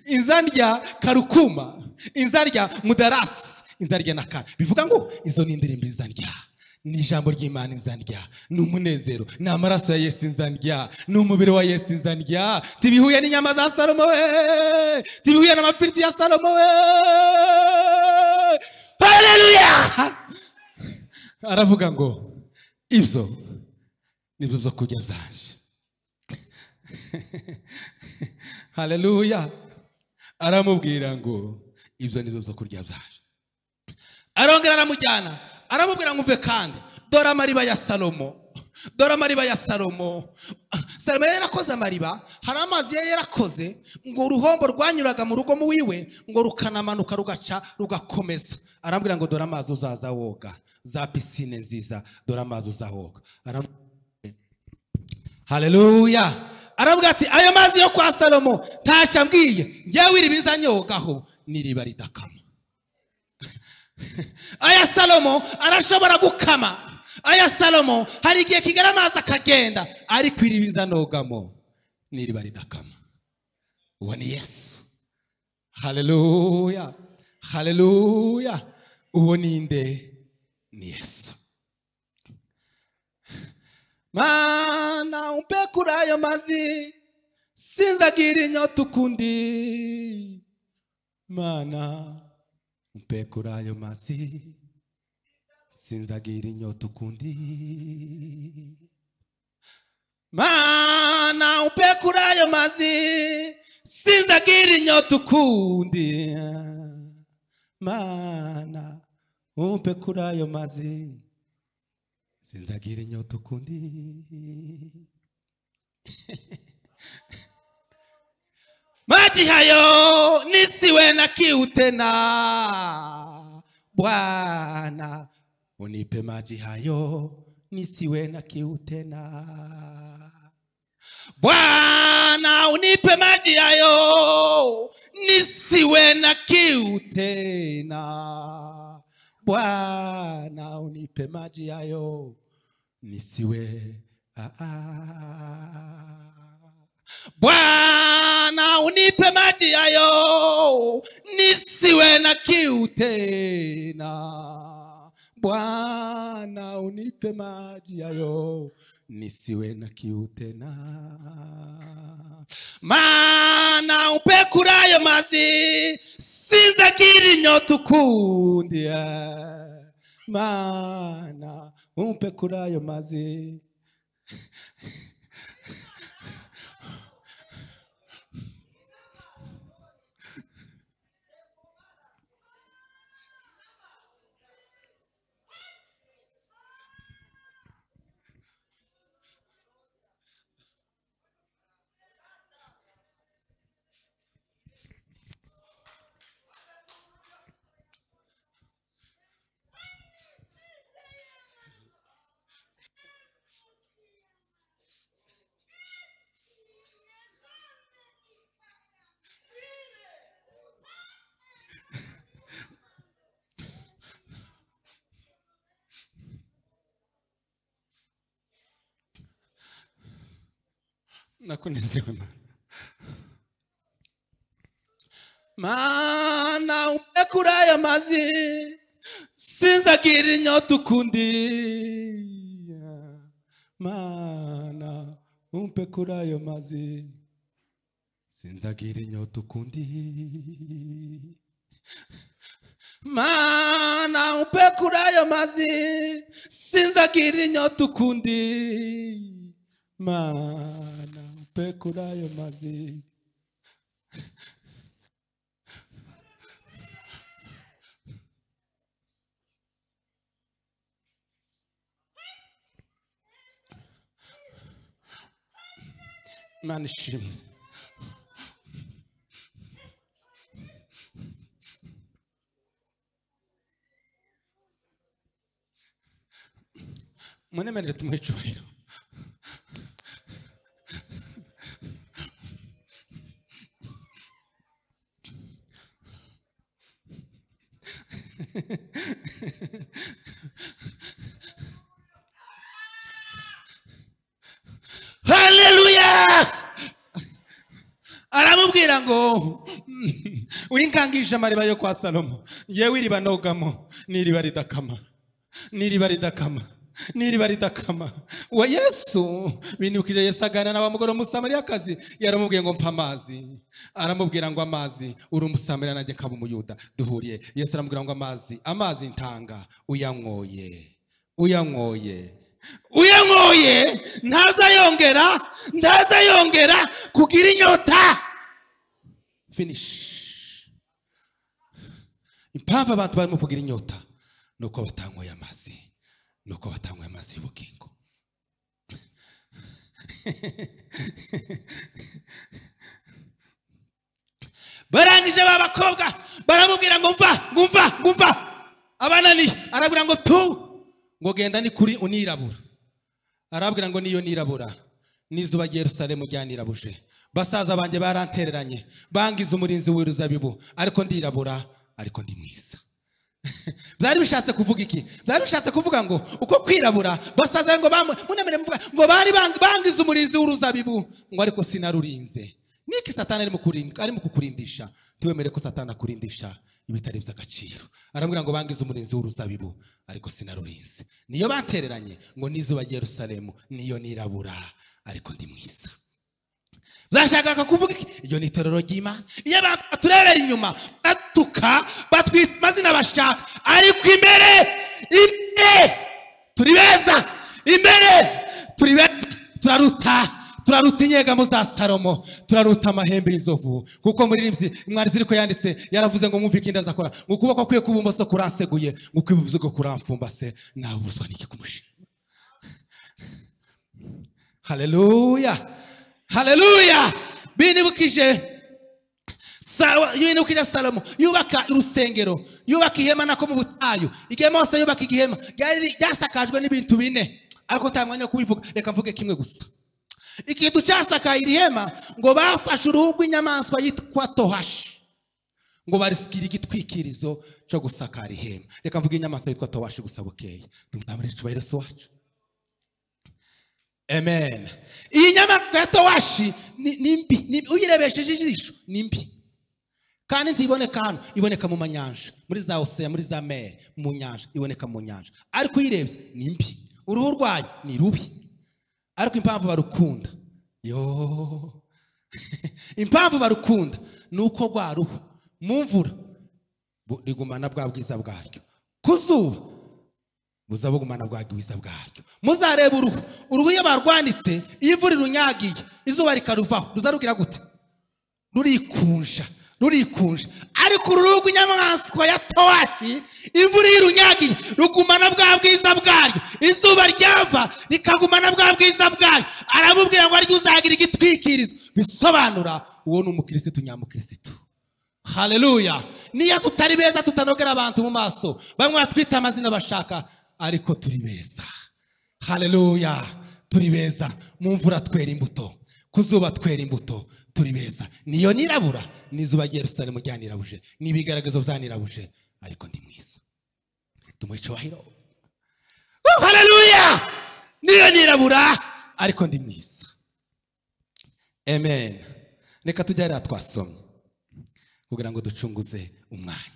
Inzandya karukuma, inzandya mudarasi, inzandya na ka. Bivuga ngo izo ni indirimbo inzandya. Ni ijambo ry'Imana inzandya, ni umunezero, ni amaraso ya Yesu inzandya, ni umubiri wa Yesu inzandya. Tibihuye n'inyama za Salomo we, tibihuye n'amafiriti ya Salomo we. Haleluya. Aravuga ngo ibyo nibyo byo kurya byanje. Haleluya. Aramubwira ngo ibyo nibyo byo kurya byanje. Arongera aramujyana, aramubwira ngo uve kandi dore amariba ya Salomo, dore amariba ya Salomo. Salomo yari yarakoze amariba, hari amazi yari yarakoze ngo uruhombo rwanyuraga mu rugo mu wiwe ngo rukanamanuka rugaca rugakomeza. Arambwira ngo dore amazi uzaza woga, za pisine nziza, dore amazi uzawoga. Haleluya. Arambwira ati ayo mazi yo kwa Salomo ntacyo ambwiye, njyewe iri bizanyogaho n'iriba ridakama. Aya Salomo arashobora gukama. Aya Salomo hari igihe kigera amazi akagenda, ariko iri bizanogamo n'iriba ridakama. Uwo ni Yesu. Haleluya. Haleluya. Uwo ni nde? Ni Yesu. Mana umpe kuri ayo mazi, sinzagira inyota ukundi. Mana umpe kuri ayo mazi, sinzagira inyota ukundi. Mana umpe kuri ayo mazi, sinzagira inyota ukundi. Mana umpe kuri ayo mazi, sinzagira inyota ukundi. Maji hayo nisiwe na kiu tena, Bwana unipe maji hayo nisiwe na kiu tena. Bwana unipe maji hayo nisiwe na kiu tena. Bwana unipe maji hayo nisiwe Bwana unipe maji hayo nisiwe na kiu tena. Bwana unipe maji hayo nisiwe na kiu tena. Mana umpe kuri ayo mazi, sinzagira inyota ukundi. Mana umpe kuri ayo mazi. Nakunezerewe Mana. Mana umpe kuri ayo mazi, sinzagira inyota ukundi. Mana umpe kuri ayo mazi, sinzagira inyota ukundi. Mana umpe kuri ayo mazi, sinzagira inyota ukundi. Mana umpe kuri ayo mazi. Imana ishimwe. Munemerere tumuhe icyubahiro. Haleluya! Aramubwira ngo urinkangije amariba yo kwa Salomo, ngewe iriba nogamo n'iriba ridakama, n'iriba ridakama, n'iriba ridakama. Wa Yesu binukije Yesu agana na wa mugore w'Umusamariyakazi, yaramubwiye ngo mpa amazi, aramubwira ngo amazi, uri Umusamariya nanjye nkaba Umuyuda duhuriye. Yesu aramubwira ngo amazi, amazi ntanga uyanyoye, uyanyoye, uyanyoye ntazayongera, ntazayongera kugira inyota. Finish. Impamvu abantu barimo kugira inyota nuko batanyoye amazi, nuko batanyoye amazi y'ubugingo. Barangije ba bakobwa baramubwira ngo mva, ngumva, ngumva. Abanani arabwira ngo tu, ngo genda ni kuri unirabura. Arabwira ngo niyo nirabura n'izuba rya Yerusalemu ryanirabuje, basaza banjye barantereranye bangiza umurinzi w'uruzabibu, ariko ndirabura, ariko ndi mwiza. Byari bishatse kuvuga iki? Byari bishatse kuvuga ngo uko kwirabura basaza ngo munemere muvuga ngo bari bangiza umurinzi w'uruzabibu, ngo ariko sinarurinze. Niki Satani arimo kukurindisha? Ntiwemere ko Satani akurindisha ibitari by'agaciro. Arambwira ngo bangize umurinzi w'uruzabibu, ariko sinarurinze. Niyo bantereranye ngo n'izuba rya Yerusalemu niyo nirabura, ariko ndi mwiza. Byashakaga kuvuga iki? Iyo ni itorero ry'Imana. Iyo abantu baturebera inyuma batuka batwita amazina bashaka, ariko imbere, imbere turi beza, imbere turi beza, turaruta, turaruta inyegamo za Salomo, turaruta amahembe y'inzovu. Kuko muririmbyi umwanditsi ariko yanditse yaravuze ngo mwumve ikindi azakora, ngo ukuboko kwe kw'ibumoso kuranseguye, ngo kw'ibumoso kuramfumbase, nabuzwa n'iki kumushima. Haleluya, haleluya. Binibukije Salomo yubaka urusengero, yubaka ihema nako mu butayu. Igihe Mose yubaka igihema ryasakajwe n'ibintu bine, ariko nta mwanya wo kubivuga, reka mvuge kimwe gusa. Ikintu cyasakaye iri hema ngo bafashe uruhu rw'inyamaswa yitwa tohashi, ngo barisikira igitwikirizo cyo gusakara ihema. Reka mvuge inyamaswa yitwa tohashi gusa bukeye, tumutambire icyubahiro se wacu. Amen. Iyi nyamaswa ya towashi ni mbi, uyirebesheje ijisho ni mbi, kandi ntiboneka hano, iboneka mu manyanja, muri za oseya, muri za mere, mu nyanja, iboneka mu nyanja. Ariko uyirebye ni mbi, uruhu rwayo ni rubi, ariko impamvu barukunda, yo impamvu barukunda ni uko rwa ruhu mu mvura rigumana bwa bwiza bwaryo, ku zuba buza bugumana bwa bwiza bwaryo. Muzareba uruhu, uruhu iyo barwanitse, iyo imvura irunyagiye izuba rikaruvaho, ruzarugira gute? Rurikunja, rurikunja. Ariko uruhu rw'inyamaswa ya towashi, imvura irunyagiye rugumana bwa bwiza bwaryo, izuba ryava rikagumana bwa bwiza bwaryo. Aramubwira ngo aryo uzagira igitwikirizo, bisobanura uwo ni umukirisitu nyamukirisitu. Haleluya. Niyo tutari beza tutanogera abantu mu maso, bamwe batwita amazina bashaka, ariko turi beza. Haleluya, turi beza. Mu mvura twera imbuto, ku zuba twera imbuto, turi beza. Niyo nirabura n'izuba rya Yerusalemu ryanirabuje, n'ibigaragazo byanirabuje, ariko ndi mwiza. Tumuhe icyubahiro. Haleluya. Niyo nirabura ariko ndi mwiza. Amen. Reka tujye hariya twasomye kugira ngo ducunguze umwanya.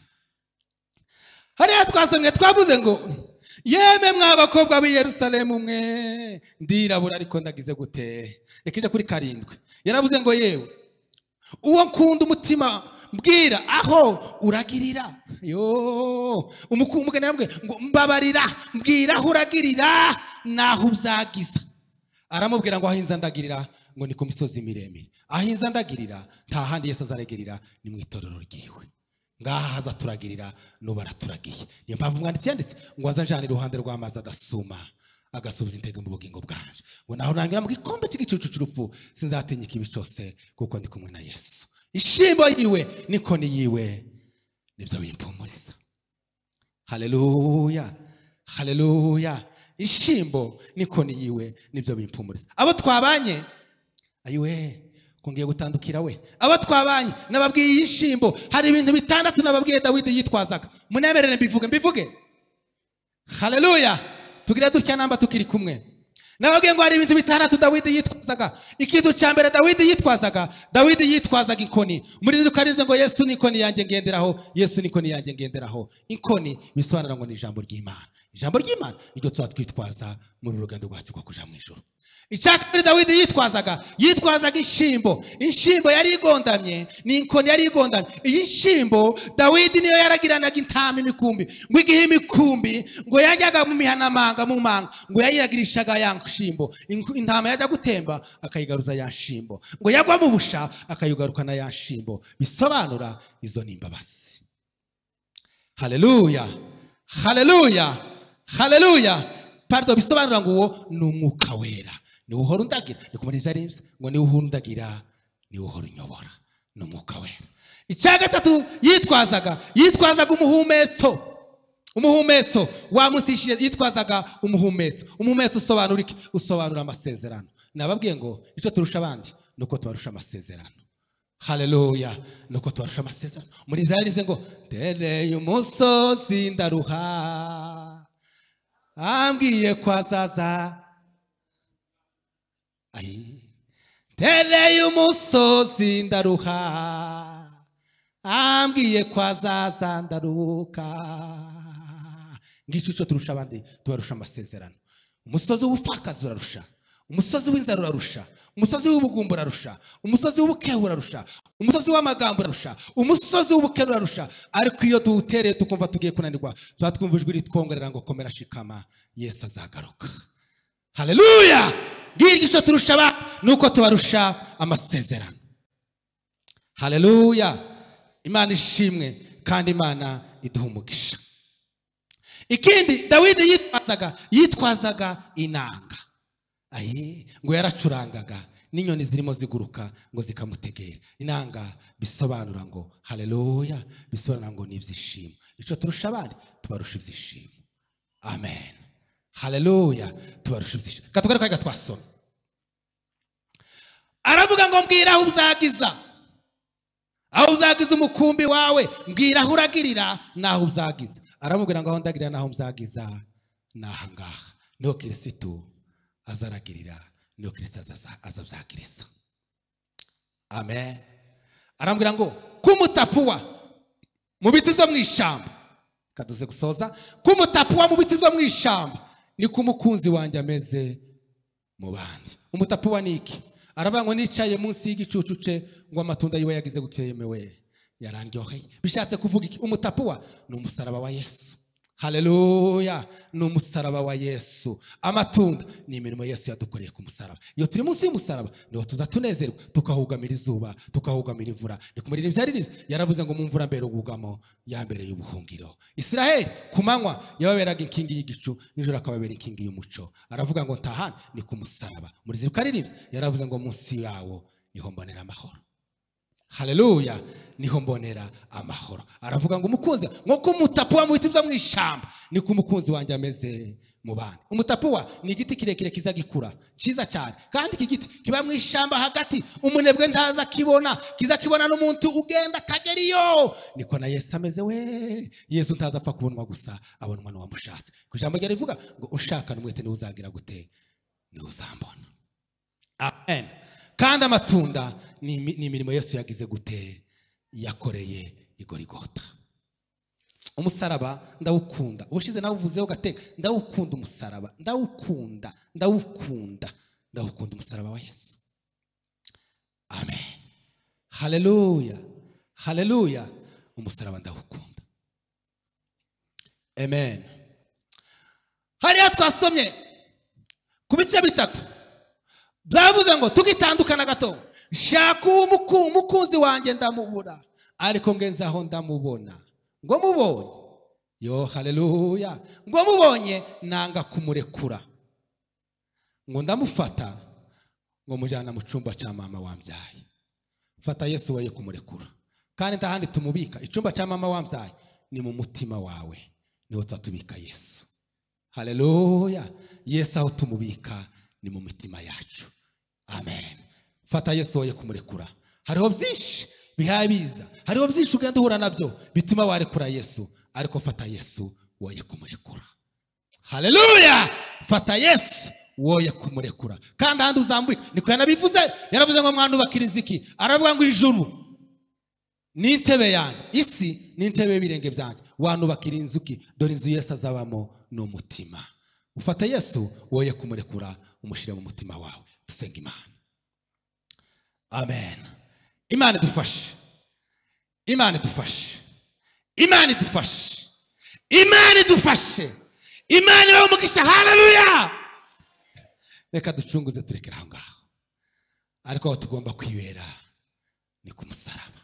Hariya twasomye twavuze ngo yeme mwa bakobwa b'i Yerusalemu mwe, ndirabura ariko ndagize gute? Reka ije kuri 7. Yaravuze ngo yewe uwo nkunda umutima mbwira aho uragirira. Yo umugeni yambwiye ngo mbabarira, mbwira aho uragirira naho uzagiza. Aramubwira ngo ahinza ndagirira ngo ni ku misozi miremire. Ahinza ndagirira nta handi Yesu azaragirira, ni mu itorero ryiwe. Ngaha haza turagirira n'ubu araturagiye. Niyo mpamvu umwanditsi yanditse ngo azanjane iruhande rw'amazi adasuma, agasubiza intege mu bugingo bwanje, ngo naho nangira mu gikombe cy'igicucu cy'urupfu sinzatinya ikibi cyose, kuko ndi kumwe na Yesu. Ishimbo yiwe n'ikoni yiwe nibyo bimpumuriza. Haleluya, haleluya. Ishimbo n'inkoni yiwe nibyo bimpumuriza. Abo twabanye, ayiwe ngiye gutandukira we. Abo twabanye nababwiye iyi shimbo, hari ibintu bitandatu nababwiye Dawidi yitwazaga. Munemerere mbivuge. Haleluya. Tugira dutya namba tukiri kumwe. Nababwiye ngo hari ibintu bitandatu Dawidi yitwazaga. Ikintu cya mbere Dawidi yitwazaga, Dawidi yitwazaga inkoni. Muri Luka ngo Yesu ni inkoni yanjye ngenderaho, Yesu ni inkoni yanjye ngenderaho. Inkoni bisobanura ngo ni ijambo ry'Imana. Ijambo ry'Imana niryo twatwitwaza muri rugendo rwacu rwo kuja mu ijuru. Icya kabiri Dawidi yitwazaga ishimbo. Ishimbo yari igondamye, ni inkoni yari igondamye. Iyi shimbo Dawidi niyo yaragiranaga intama imikumbi. Ngo igihe imikumbi ngo yajyaga mu mihanamanga mu manga, ngo yayiragirishaga ya shimbo. Intama yajya gutemba akayigaruza ya shimbo. Ngo yagwa mu busha akayigarukana ya shimbo. Bisobanura izo ni imbabazi. Haleluya. Haleluya. Haleluya. Pardon, bisobanura ngo uwo ni umwuka wera. Ni uhora undagira, ni kumuriza rimse ngo ni uhora undagira, ni uhora unyobora, ni umwuka wera. Icya gatatu yitwazaga umuhumetso. Umuhumetso wamusishije, yitwazaga umuhumetso. Umuhumetso usobanura iki? Usobanura amasezerano. Nababwiye ngo icyo turusha abandi nuko tubarusha amasezerano. Haleluya, nuko tubarusha amasezerano. Muri Israel ngo tereye umusozi ndaruha, ambwiye ko azaza. Ayi, tereye umusozi ndaruha, ambwiye ko azaza ndaruka. Ngico cyo turusha abandi, tubarusha amasezerano. Umusozi w'ubupfakazi urarusha, umusozi w'inzara urarusha, umusozi w'ubugumba urarusha, umusozi w'ubukehe urarusha, umusozi w'amagambo urarusha, umusozi w'ubukene urarusha. Ariko iyo tuwutereye tukumva tugiye kunanirwa, tuba twumva ijwi ritwongorera ngo komera shikama, Yesu azagaruka. Haleluya. Ngiryo turusha ba nuko tubarusha amasezerano. Haleluya. Imana ishimwe kandi Imana iduha umugisha. Ikindi Dawidi yitwazaga inanga. Ayi, ngo yaracurangaga n'inyoni zirimo ziguruka ngo zikamutegera. Inanga bisobanura ngo haleluya, bisobanura ngo ni ibyishimo. Ico turusha abandi tubarusha ibyishimo. Amen. Haleluya, tubarusha ibyishimo. Katugaruka twasoma. Aravuga ngo mbwira aho uzagiza, aho uzagiza umukumbi wawe, mbwira aho uragirira naho uzagiza. Aramubwira ngo aho ndagirira naho nzagiza naha ngaha. Niho Kristo azaragirira, niho Kristo azazagiriza. Amen. Arambwira ngo kumutapuwa mu biti byo mu ishamba, kaduze gusoza. Kumutapuwa mu biti byo mu ishamba ni kumukunzi wanjye ameze mu bandi. Umutapuwa ni iki? Aravuga ngo nicaye munsi y'igicucu ce ngo amatunda yiwe yagize guteyemewe yarandyoheye. Bishatse kuvuga iki? Umutapuwa ni umusaraba wa Yesu. Haleluya, ni umusaraba wa Yesu. Amatunda ni imirimo Yesu yadukoreye ku musaraba. Iyo turi munsi y'umusaraba niho tuza tunezerwa, tukahugamira izuba, tukahugamira imvura. Ni kumurira ibyaririmbye yaravuze ngo mu mvura mbere ubugamo ya mbere y'ubuhungiro. Israel ku manywa yababeraga inkingi y'igicu, nijoro akababera inkingi y'umuco. Aravuga ngo ntahana ni ku musaraba. Muri zirukaririmbye yaravuze ngo munsi yawo niho mbonera amahoro. Haleluya, niho mbonera amahoro. Aravuga ngo umukunzi ngo kumutapuwa mu biti byo mu ishamba ni kumukunzi wanjye ameze mu bana. Umutapuwa ni igiti kirekire kiza gikura cyiza cyane, kandi iki giti kiba mu ishamba hagati, umunebwe ntaza kibona, kiza kibona n'umuntu ugenda kagera iyo. Niko na Yesu ameze we. Yesu ntaza apfa kubonwa gusa, abonwa n'uwamushatse. Ku ijambo rye rivuga ngo ushaka n'umwete niwe uzagira gute, niwe uzambona. Amen. Kandi amatunda ni imirimo Yesu yagize gute, yakoreye igorigota. Umusaraba ndawukunda. Ubushize nawuvuzeho gateka, ndawukunda umusaraba, ndawukunda, ndawukunda, ndawukunda umusaraba wa Yesu. Amen. Haleluya. Haleluya. Umusaraba ndawukunda. Amen. Hariya twasomye ku bice bitatu byavuze ngo tugitandukana gato, shaka umukunzi wanjye ndamubura, ariko ngenze aho ndamubona. Ngo mubonye, yo haleluya, ngo mubonye nanga kumurekura, ngo ndamufata ngo mujyana mu cyumba cya mama wambyaye. Fata Yesu waye kumurekura, kandi ntahandi tumubika. Icyumba cya mama wambyaye ni mu mutima wawe, niho tatubika Yesu. Haleluya. Yesu aho tumubika ni mu mitima yacu. Amen. Fata Yesu woye kumurekura. Hariho byinshi bihabiza, hariho byinshi ugenda uhura nabyo bituma warekura Yesu, ariko fata Yesu woye kumurekura. Haleluya. Fata Yesu woye kumurekura. Kandi ahandi uzambuye niko yanabivuze, yaravuze ngo mwana ubakira inziki, aravuga ngo ijuru ni intebe yanjye, isi ni intebe y'ibirenge byanjye, wanubakira inzuki, dore inzu Yesu azabamo ni umutima. Ufata Yesu woye kumurekura, umushire mu mutima wawe. Dusenga Imana. Amen. Imana idufashe. Imana idufashe. Imana idufashe. Imana idufashe. Imana ibahe umugisha. Haleluya. Reka ducunguze turekere aho ngaho, ariko aho tugomba kwibera ni ku musaraba.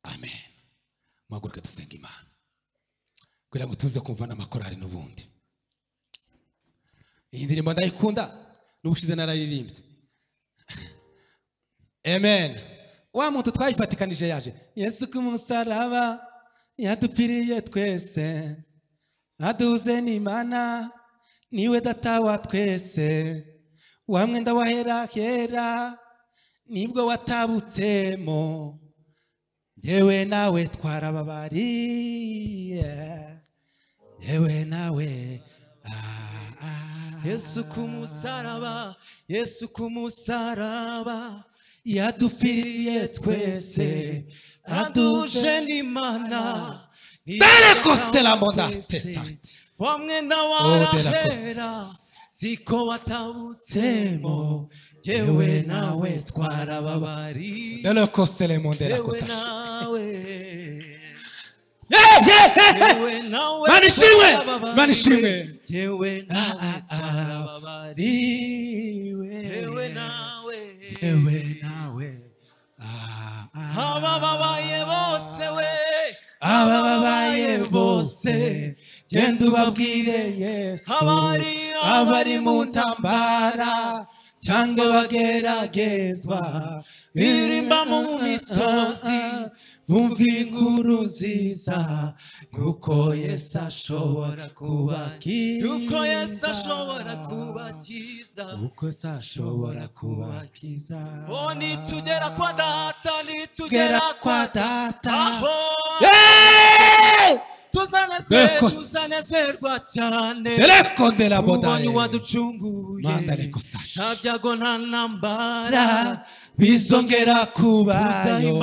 Amen. Muhaguruke dusenga Imana kugira ngo tuze kumva n'amakorari n'ubundi. Iyi ndirimbo ndayikunda, n'ubushize narayiririmbye. Amen. Wa muntu twayifatikanije yaje. Yesu ku musaraba yadupfiriye twese, aduze n'Imana niwe data wa twese, wa mwenda wahera kera nibwo watabutsemo, yewe nawe twarababariye, yewe nawe. Yesu ku musaraba, Yesu ku musaraba yadupfiriye twese, aduje n'Imana wa mwenda warahera ziko watabutsemo, yewe nawe twarababariye, yewe nawe. Manishimwe, manishimwe, yewe nawe twarababariwe, yewe nawe, yewe nawe. Abababaye bose we, abababaye bose, genda ubabwire Yesu, abari mu ntambara cyangwa bageragezwa, birimba mu misozi, bumva inkuru nziza, kuko Yesu ashobora kubakiza, kuko Yesu ashobora kubakiza, kuko Yesu ashobora kubakiza. Oh, nitugera kwa data, nitugera kwa data, tuzanezerwa cyane, tubonye uwaducunguye, nta byago nta ntambara bizongera kubayo,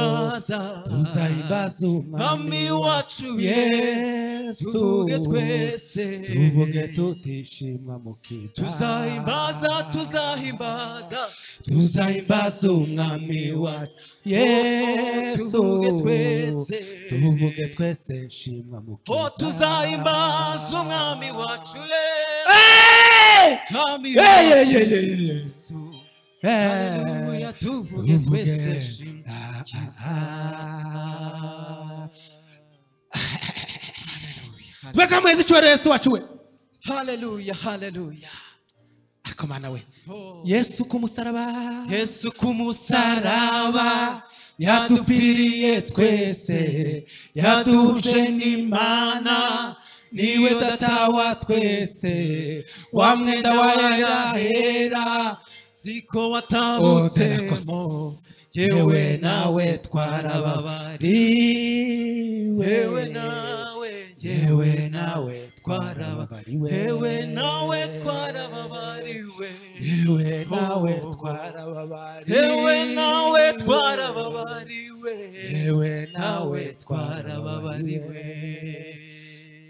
tuzahimbaza umwami wacu Yesu, tuvuge twese, tuvuge tutishimwa mukiza, tuzahimbaza, tuzahimbaza, tuzahimbaza umwami wacu Yesu, tuvuge twese, tuvuge twese shimwa mukiza, oh tuzahimbaza umwami wacu Yesu, umwami wacu Yesu. Haleluya, tuvuge twese shimwa mukiza. Tweka mwezi cyubahiro Yesu wacu we. Haleluya, haleluya. Ariko Mana we, Yesu ku musaraba, Yesu ku musaraba yadupfiriye twese, yaduhuje n'Imana, niwe data wa twese, wa mwenda wahera hera ziko watabutsemo, yewe nawe twarababariwe, yewe nawe, yewe nawe twarababariwe, yewe nawe twarababariwe, yewe nawe twarababariwe, yewe nawe twarababariwe, yewe nawe twarababariwe.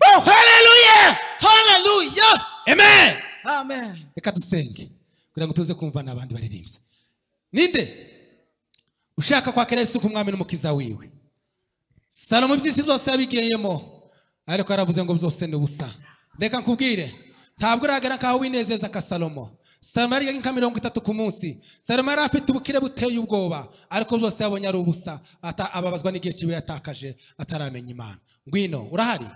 Oh, hallelujah, hallelujah, amen, amen. Reka dusenge kugira ngo tuze kumva n'abandi baririmbye. Ninde ushaka kwakira Yesu kumwami n'umukiza wiwe? Salomo iby'isi byose yabigiyemo, ariko yaravuze ngo byose ni ubusa. Reka nkubwire, ntabwo uragera nkaho winezeza ka Salomo. Salomo yari nka 30 ku munsi. Salomo yari afite ubukire buteye ubwoba, ariko byose yabonye ari ubusa, ababazwa n'igihe kiwe yatakaje ataramenya Imana. Ngwino, urahari?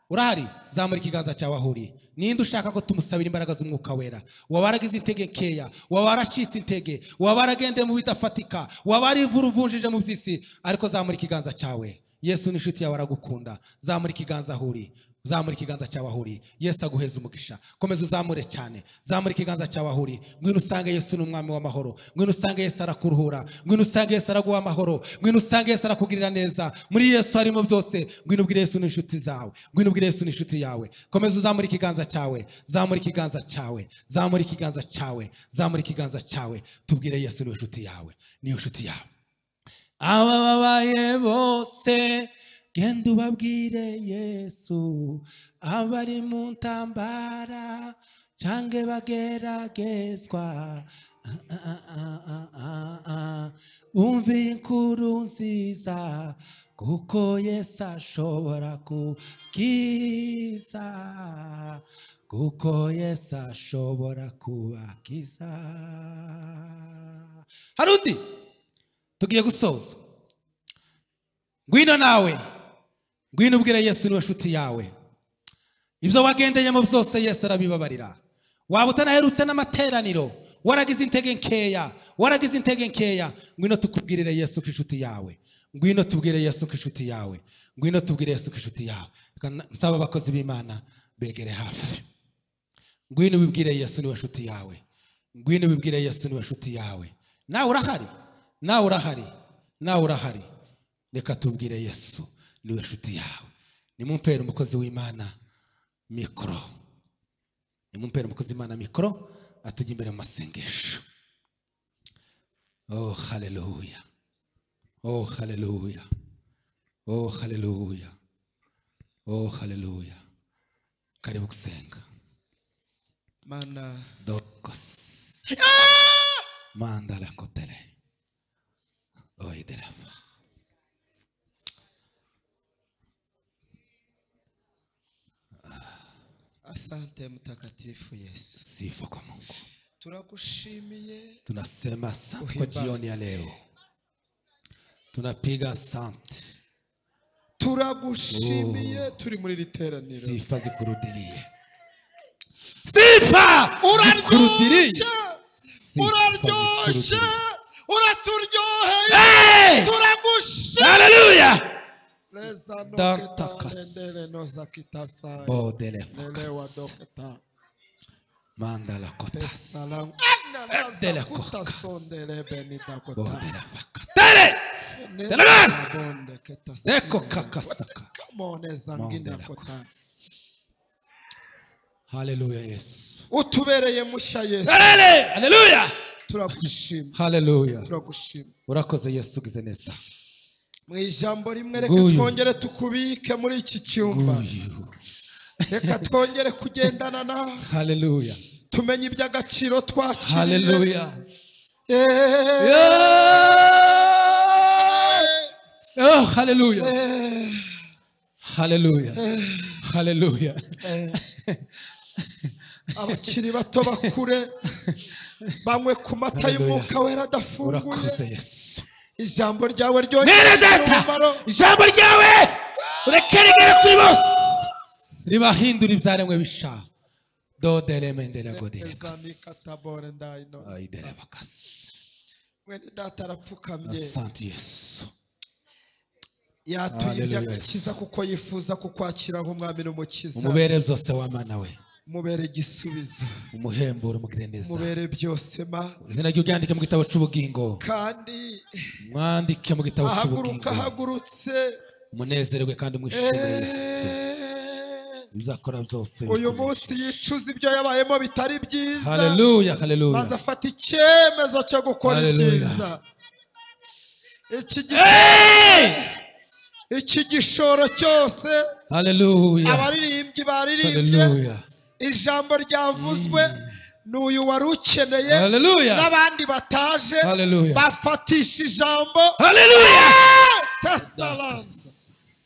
Urahari? Zamura ikiganza cyawe aho uri. Ninde ushaka ko tumusabira imbaraga z'umwuka wera? Wabaragize intege nkeya, wabaracitse intege, wabaragendeye mu bidafatika, wabarivuruvunjije mu by'isi, ariko zamura ikiganza cyawe. Yesu ni inshuti yawe, aragukunda. Zamura ikiganza aho uri. Zamura ikiganza cyawe aho uri, Yesu aguheze umugisha. Komeza uzamure cyane, zamura ikiganza cyawe aho uri. Ngwino usange Yesu ni umwami w'amahoro. Ngwino usange Yesu arakuruhura. Ngwino usange Yesu araguha amahoro. Ngwino usange Yesu arakugirira neza. Muri Yesu harimo byose. Ngwino ubwire Yesu n'inshuti zawe. Ngwino ubwire Yesu n'inshuti yawe. Komeza uzamura ikiganza cyawe, zamura ikiganza cyawe, zamura ikiganza cyawe, zamura ikiganza cyawe. Tubwire Yesu ni inshuti yawe, ni inshuti yawe. Abababaye bose genda ubabwire Yesu, abari mu ntambara cange bageragezwa, bumve inkuru nziza kuko Yesu ashobora kukiza, kuko Yesu ashobora kubakiza. Harundi tugiye gusoza. Ngwino nawe, ngwino ubwire Yesu niwe nshuti yawe. Ibyo wagendeyemo byose Yesu arabibabarira. Waba utanaherutse n'amateraniro, waragize intege nkeya, waragize intege nkeya, ngwino tukubwirire Yesu ko inshuti yawe. Ngwino tubwire Yesu ko inshuti yawe. Ngwino tubwire Yesu ko inshuti yawe. Nsaba abakozi b'Imana begere hafi. Ngwino ubibwire Yesu niwe nshuti yawe. Ngwino ubibwire Yesu niwe nshuti yawe. Nawe urahari, nawe urahari, nawe urahari. Reka tubwire Yesu niwe nshuti yawe. Nimumpere umukozi w'Imana mikoro. Nimumpere umukozi w'Imana mikoro atujye imbere mu masengesho. Oh haleluya. Oh haleluya. Oh haleluya. Oh haleluya. Karibu gusenga. Mana dokos. Mandala kotele. Oidelafa. Asante mtakatifu Yesu. Sifa kwa Mungu. Tunakushimiye. Tunasema asante kwa jioni ya leo. Tunapiga asante. Turagushimiye turi muri iri teraniro. Sifa zikurudirie. Sifa zikurudirie. Uraryoshye, uraturyoheye. Turagushimiye. Haleluya. Mandala kota. Dele kokas. Bodele fakatele. Telegas. Eko kakasaka. Haleluya Yesu. Utubereye mushya Yesu. Haleluya. Turagushima. Haleluya. Turagushima. Urakoze Yesu ugize neza. Mu ijambo rimwe reka twongere tukubike muri iki cyumba. Reka twongere kugendana nawe. Haleluya. Tumenye iby'agaciro twakiriye. Haleluya. Oh haleluya. Haleluya. Haleluya. Abakiri bato bakure banywe ku mata y'umwuka wera adafunguye. Urakoze Yesu. Ijambo ryawe ryongera umumaro. Ijambo ryawe ureke rigere kuri bose, ribahindura ibyaremwe bisha. Dodele mendele godele. Aidele bakas. Mwene data arapfukamye. Asante Yesu. Yatuye iby'agakiza kuko yifuza kukwakira nk'umwami n'umukiza. Umubere byose w'Imana we. Mubere igisubizo. Umuhembure umugire neza. Mubere byose ma. Izina rye uryandike mu gitabo cy'ubugingo. Kandi mwandike mu gitabo cy'ubugingo. Ahaguruka ahagurutse. Umunezerwe kandi umwishimire Yesu. Ibyo byose. Uyu munsi yicuza ibyo yabayemo bitari byiza. Haleluya, haleluya. Maze afata icyemezo cyo gukora ibyiza. Iki gishoro cyose. Haleluya. Abaririmbyi baririmbye. Haleluya. Ijambo ryavuzwe n'uyu wari ukeneye n'abandi bataje bafatisha ijambo. Haleluya.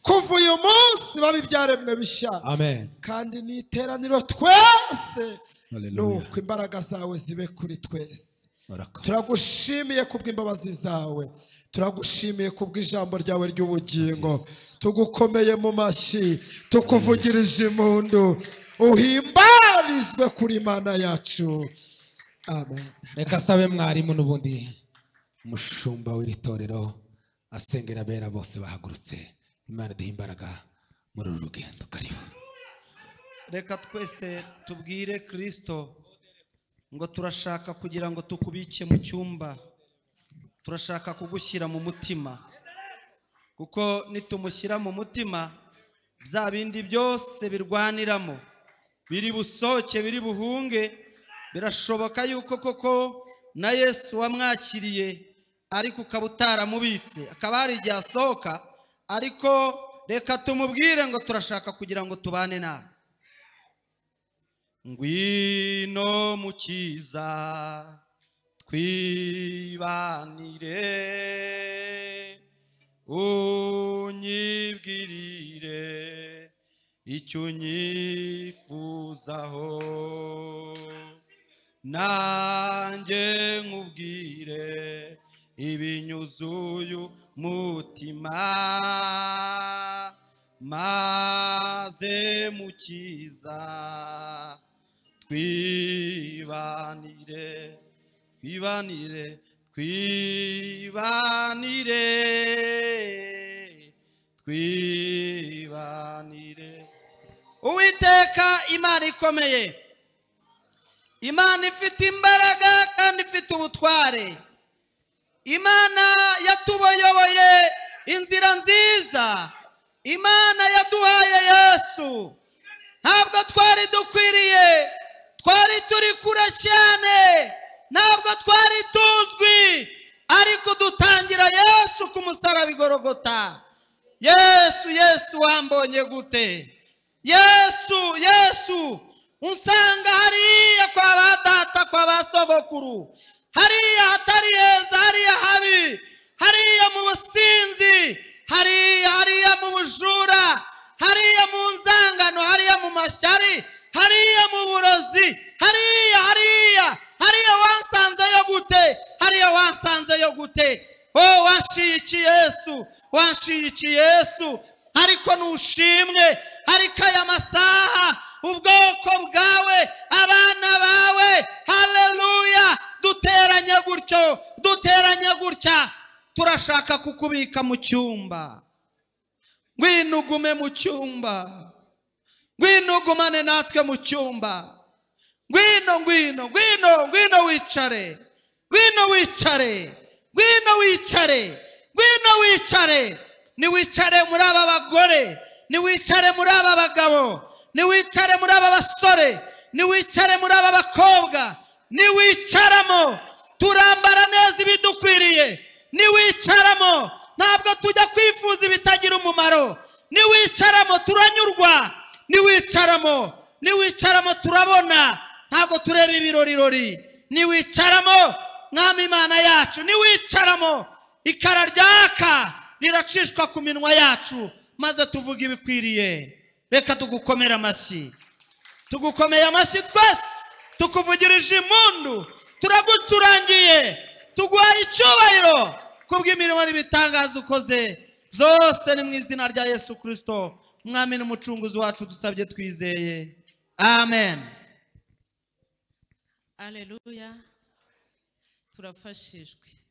Kuva uyu munsi babe ibyaremwe bishya. Amen. Kandi ni iteraniro twese. Nuko imbaraga zawe zibe kuri twese. Turagushimiye kubw'imbabazi zawe. Turagushimiye kubw'ijambo ryawe ry'ubugingo. Tugukomeye mu mashyi, tukuvugirije impundu. Uhimbarizwe kuri Imana yacu. Amen. Reka sabe mwarimu n'ubundi mushumba w'iri torero asengera abera bose bahagurutse. Imana iduhe imbaraga muri uru rugendo. Karibu. Reka twese tubwire Kristo ngo turashaka kugira ngo tukubike mu cyumba, turashaka kugushyira mu mutima, kuko nitumushyira mu mutima bya bindi byose birwaniramo biri busohoke, biri buhunge. Birashoboka yuko koko na Yesu wamwakiriye ariko ukaba utaramubitse, akaba hari igihe asohoka, ariko reka tumubwire ngo turashaka kugira ngo tubane nawe. Ngwino mukiza twibanire, unyibwirire icyo unyifuzaho, nanjye nkubwire ibinyuzuye umutima, maze mukiza twibanire, twibanire, twibanire, twibanire. Uwiteka Imana ikomeye, Imana ifite imbaraga kandi ifite ubutware, Imana yatuboyoboye inzira nziza, Imana yaduhaye Yesu. Ntabwo twari dukwiriye, twari turi kure cyane, ntabwo twari tuzwi, ariko dutangira Yesu ku musaraba i Golgotha. Yesu, Yesu wambonye gute? Yesu, Yesu unsanga hariya kwa ba data, kwa ba sogokuru, hariya hatari heza, hariya habi, hariya mu businzi, hariya hariya mu bujura, hariya mu nzangano, hariya mu mashyari, hariya mu burozi, hariya hariya hariya wansanzeyo gute? Hariya wansanzeyo gute? Oh, wanshiye iki Yesu, wanshiye iki Yesu? Ariko nushimwe, ariko aya masaha ubwoko bwawe, abana bawe, haleluya, duteranye gutyo, duteranye gutya, turashaka kukubika mu cyumba. Ngwino ugume mu cyumba, ngwino ugumane natwe mu cyumba, ngwino, ngwino, ngwino, ngwino wicare, ngwino wicare, ngwino wicare, ngwino wicare. Niwicare muri aba bagore, niwicare muri aba bagabo, niwicare muri aba basore, niwicare muri aba bakobwa, niwicaramo turambara neza ibidukwiriye, niwicaramo ntabwo tujya kwifuza ibitagira umumaro, niwicaramo turanyurwa, niwicaramo, niwicaramo turabona, ntabwo tureba ibirorirori, niwicaramo Mwami Imana yacu, niwicaramo ikara ryaka riracishwa ku minwa yacu, maze tuvuga ibikwiriye. Reka tugukomere amashyi, tugukomeye amashyi twese, tukuvugirije impundu, turagucurangiye, tuguhaye icyubahiro kubw'imirimo n'ibitangaza ukoze byose. Ni mu izina rya Yesu Kristo Umwami n'Umucunguzi wacu dusabye twizeye, amen. Aleluya, turafashijwe.